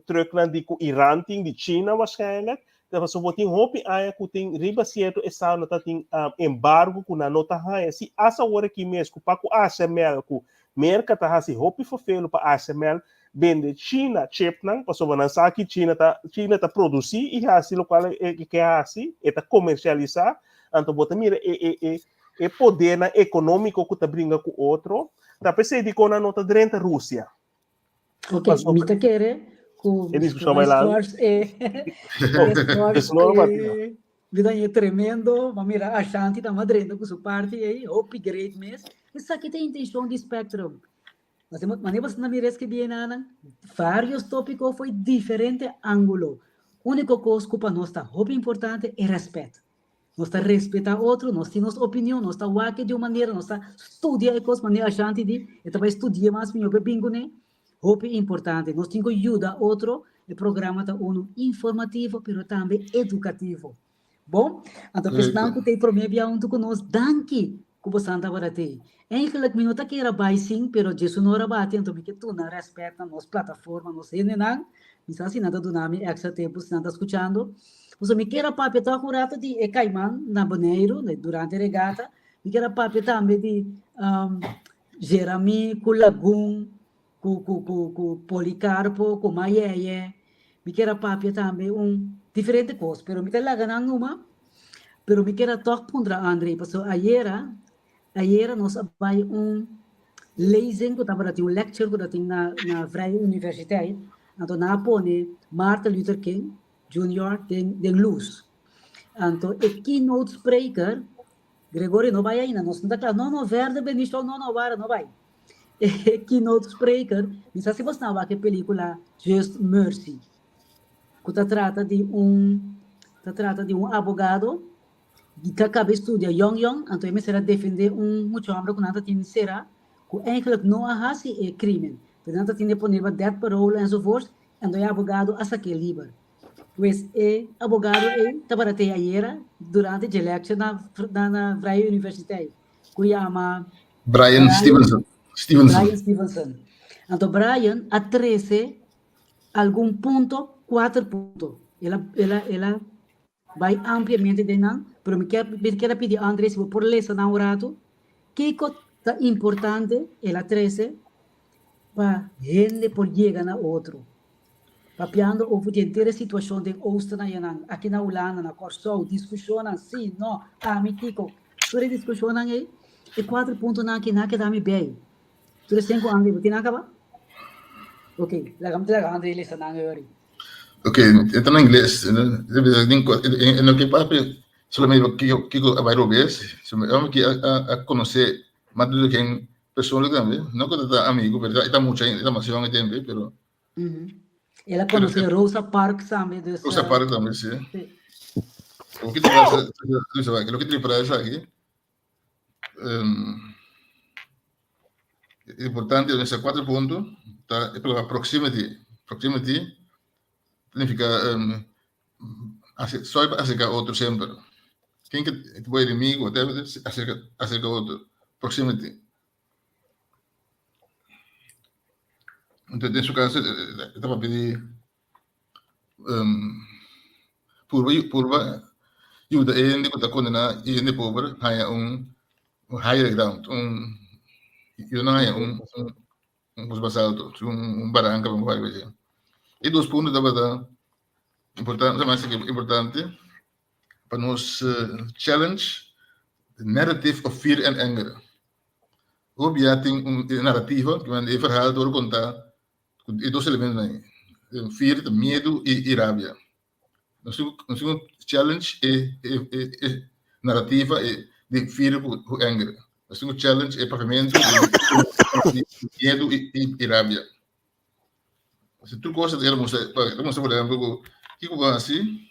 trucknan di ku Iran tin, di China waarschijnlijk. Ta pasobra bo tin hopi aña ku tin riba sierto estado ta tin um, embargo ku nan no ta haña. Si as awor aki mes ku pa ku ASML ku Merka ta hasi hopi ferfelu pa ASML bende China chipnan pasobra nan sa ki China ta China ta produsí i hasi lokual e e ke hasi, e ta komersialisá. Anto bo ta mira e e e e podernan ekonómiko ku ta bringa ku otro. Ta p'esei dikon nan no ta drenta Rusia. Ok, mi ta kere ku E diskushon bai largu. Scores e Oh, scores eso no lo bati. e bida e tremendo, ma mira Ashanti ta madrendo ku su parti ei, hopi great mes. Esaki ta e intenshon di Spectrum. Mane boso na mira escribí enanan, varios tópiko fo'i diferente ángulo. Úniko kos ku pa nos ta hopi importante e rèspèt. Nos ta respetá otro, nos tin nos opinion, nos ta wak di un manera, nos ta studia e kos, manera Ashanti di, e ta bai studia mas mihó pa e bin kuné. Hopi importante, nos tin ku yuda otro, e programa ta unu informativo pero tambe edukativo. Bon, anto esnan ku ta e promé bia huntu ku nos, danki ku bosan tabata tei. Eigenlijk mi no ta kere bai sin, pero djesun ora bati anto mi ke tuna rèspèt na nos plataforma, nos hendenan. Mi sa si nan ta duna mi èkstra tempu si nan ta skuchando. Pasobra mi kier a papia tòg un rato di e kaiman na Boneiru durante e regata. Mi kier a papia tambe di Jerami ku Lagun, ku ku ku ku Policarpo, ku Mayeye. Mi kier a papia tambe un diferente kos, pero mi ta laga nan numa. Pero mi kier a tòg puntra Andre, pasobra ayera, ayera nos a bai un lezing ku tabata tin un lecture ku tatin na na Vrije Universiteit, anto nan a pone Martin Luther King Junior den den luz. Anto e keynote spreker, Gregorio no bai ainda, nos no ta kla, no no verder Benicio, no no wara no bai. E keynote spreker, mi sa si bos nan wak e pelikula Just Mercy, ku ta trata di un ta trata di un abogado di ta kaba e studia yong yong, anto e mester a defende un mucha homber ku nan ta tin sera. ku eigenlijk no a hasi e krimen, pero nan ta tin de pone riba death parole enzovoorts, anto e abogado a sak'é liber. Pues e abogado ei tabata te ayera durante dje lecture na na na Vrije Universiteit ku yama Brian Brian Stevenson. Stevenson. Brian Stevenson. Anto Brian a trese algun punto, kuater punto. El a el a el a bai ampliamente den nan, pero mi kier mi kier a pidi Andre si bo por lesa nan un ratu. Kiko ta importante el a trese pa hende por yega na otro? Papiando over di henter e situashon den Oosten ayanan, aki na Hulanda, na Kòrsou, diskushonnan, si, no, ami, kiko, tur e diskushonnan ei, e kuater puntonan aki nan a keda mi bei. Tur esei ku André, bo tin nan kaba? Ok, laga mi laga André lesa nan eori. Ok, e ta na ingles, e no ke papia solamente kiko kiko a bai robes, sino ke a konosé Martin Luther King personalmente tambe, no ku ta amigu, pero e ta mucha, e ta mas yòn e tempu, pero El a conoce Rosa Parks tambe. Dus, Rosa Parks tambe, sí. Sí. Lo que te pasa, lo que te pasa aquí, um, importante, en cuatro puntos, ta e palabra proximity. Proximity significa um, soy acerca otro semper. Ken que te voy enemigo, acerca, acerca otro. Proximity. Entonces, den su caso, e ta papia di purba purba yuda e hende ku ta kondená i hende pober haña un un higher ground, un yuda nan haña un un kos mas alto, un baranka pa bai así. E dos punto tabata importante, mas importante pa nos challenge the narrative of fear and anger. Hopi ya tin un narrativa, e verhaal ta wòrdu kontá ku e dos elementonan ei, fear ta miedu i rabia. Nos tin nos tin ku challenge e e e narrativa di fear ku anger. Nos tin ku challenge e papiamentu di miedu i rabia. Tur kos ta mustra, ta mustra por ehempel ku kiko bo hasi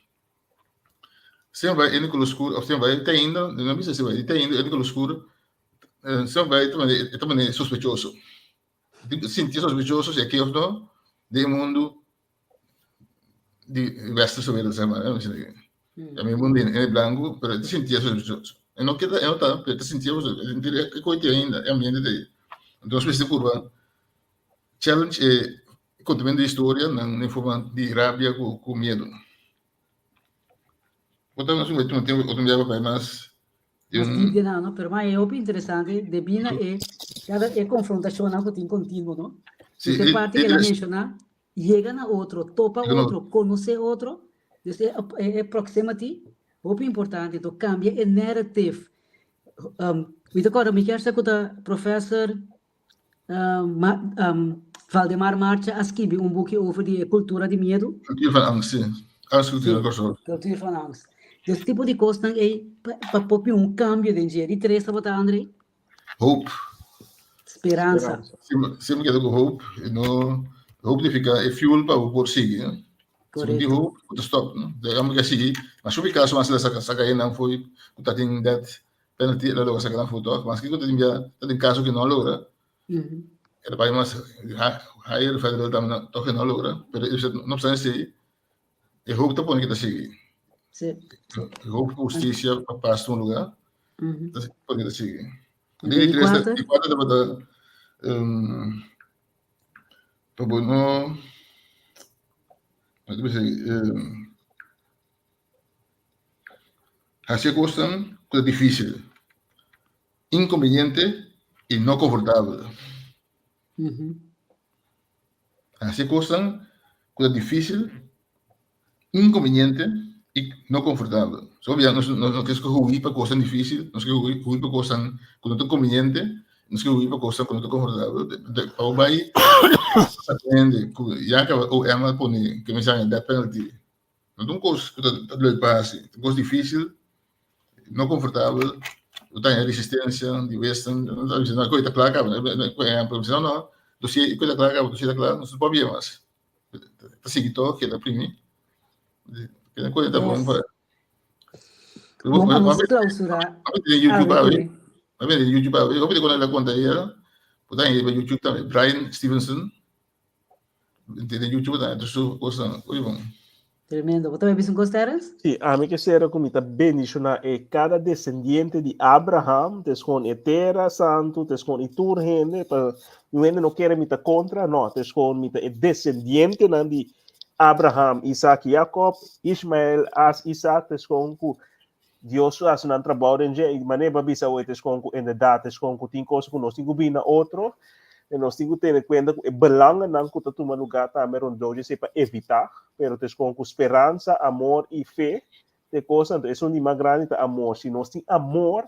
Semper bai ende ku lus skur, òf semper bai te ainda, mi no bisa semper bai, te ainda ende ku lus skur, semper bai e ta manera sospechoso. Sinti sospechoso si e ke òf no den e mundu di westerse wereld, zeg maar, e mundu di hende blanku, pero e ta sinti sospechoso. E no keda, e no ta, pero e ta sinti e koe te ainda, e ambiente te ei. Enton nos mester purba challenge e kontamentu di historia den forma di rabia ku miedu. Otro nos un otro tempo otro dia papia mas di un Mas deep no, pero mas e hopi interesante debí na e cada e confrontacionnan cu tin continuo, no? Sí, Dus e parti que el a menciona, yega na otro, topa otro, conoce otro, dus e e proximity hopi importante, to cambia e narrative. Um, mi ta corda mi kier sa cu ta professor Valdemar Marcha a skibi un buki over di e kultura di miedu. Kultuur van angst, sí. Angstcultuur, sí, Kultuur van angst. Dus tipo di kosnan ei pa por bin un kambio den dje. Di tres tabata, André? Hoop. Speransa. Semper keda ku hoop. No, hoop significa e fuel pa bo por sigui. Correcto. Si hoop, bo ta stop. No? De que sigui. Mas hopi kaso mas saka saka hendenan fo'i ku ta tin dat penalty el a logra saca nan foto toch mas kiko ta tin bia ta tin caso ki no a logra el a bai mas higher federal tambe toch e no a logra pero no obstante esey e hoop ta pone ki ta sigui e hoop pa husticia pa pas tuma lugar ta pone ki ta sigui di tres di cuatro tabata pa bo no Hasi e kosnan ku ta difísil, inkonveniente i no konfortabel. Hasi e kosnan ku ta difísil, inkonveniente i no konfortabel. So bia nos no ke hui pa kosnan difísil, nos ke hui pa kosnan ku no ta konveniente, nos ke hui pa kosnan ku no ta konfortabel. Pa bo bai hende ku ya kaba OM a pone ke mi sa death penalty. No ta un kos ku ta leuk pa hasi, ta un kos difísil, no konfortabel, bo ta haña resistensia di western, nan ta bisa no koe ta kla kaba, por ehèmpel, bo bisa no no, dosier koe ta kla kaba, dosier ta kla, nos no por bia mas. Ta sigui tòg, keda primi, keda koe ta bon pa. Bon pa nos klausurá. M'a mete den YouTube awe, m'a mete den YouTube awe, hopi di kon el a konta ayera. Bo ta riba YouTube tambe, Bryan Stevenson. Den YouTube tambe, tur su kosnan. Oye bon. Tremendo. Bo ta bisa un kos, Terence? Sí, ami ke sera ku mi ta bendishoná e kada desendiente di Abraham, tes kon e tera santu, tes kon i tur hende, pa un hende no kere mi ta kontra, no, tes kon mi ta e desendientenan di Abraham, Isaac i Jacob, Ishmael, as Isaac, tes kon ku Dios a hasi nan trabou den dje, i manera bo a bisa awor, tes kon ku inderdat, tes kon ku tin kos ku nos tin ku bini na otro, i nos tin ku tene kuenta ku e belangennan ku ta tuma lugá tambe rondó dje esei pa evitá, pero tes kon ku speransa, amor i fe ta e kosnan. Anto esun di mas grandi ta amor. Si nos tin amor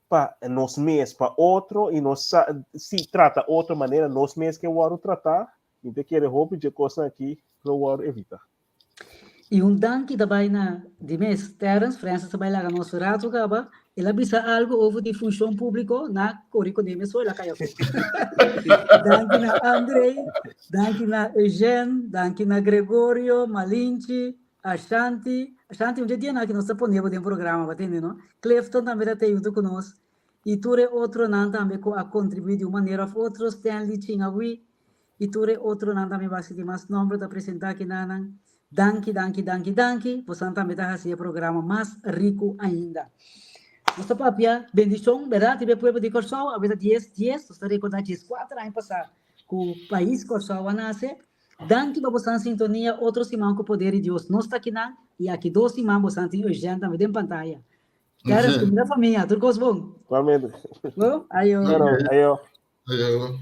pa nos mes, pa otro, i nos sa si trata otro manera nos mes ke wòrdu tratá, mi ta kere hopi dje kosnan aki lo wòrdu evitá. I un danki ta bai na di mes Terence, Francis ta bai laga nos rato kaba, el a bisa algo over di funshon públiko na kori kuné mes so el a kai afó. Danki na André, danki na Eugène, danki na Gregorio, Malinchi, Ashanti, Ashanti un dje dianan aki nos ta pone bo den programa bo a tende no, Clifton tambe ta tei huntu ku nos i tur e otronan tambe ku a kontribuí di un manera òf otro, Stanley Chingahui, I tur e otronan tambe basi di mas nomber ta presenta aki nanan. Danki, danki, danki, danki. Bosan tambe ta hasi e programa mas riku ainda. Nos ta papia bendishon, bèrdat, riba e pueblo di Kòrsou. Awe ta dies dies, nos ta rekordá dieskuater aña pasá ku pais Kòrsou a nase. Danki pa bosan sintonia. Otro siman ku poder di Dios nos ta akinan i aki dos siman bosan tin Eugène tambe den pantaya. Terence, kumida famia, tur kos bon. Igualmente. Bon, ayo. Ayo. Ayo.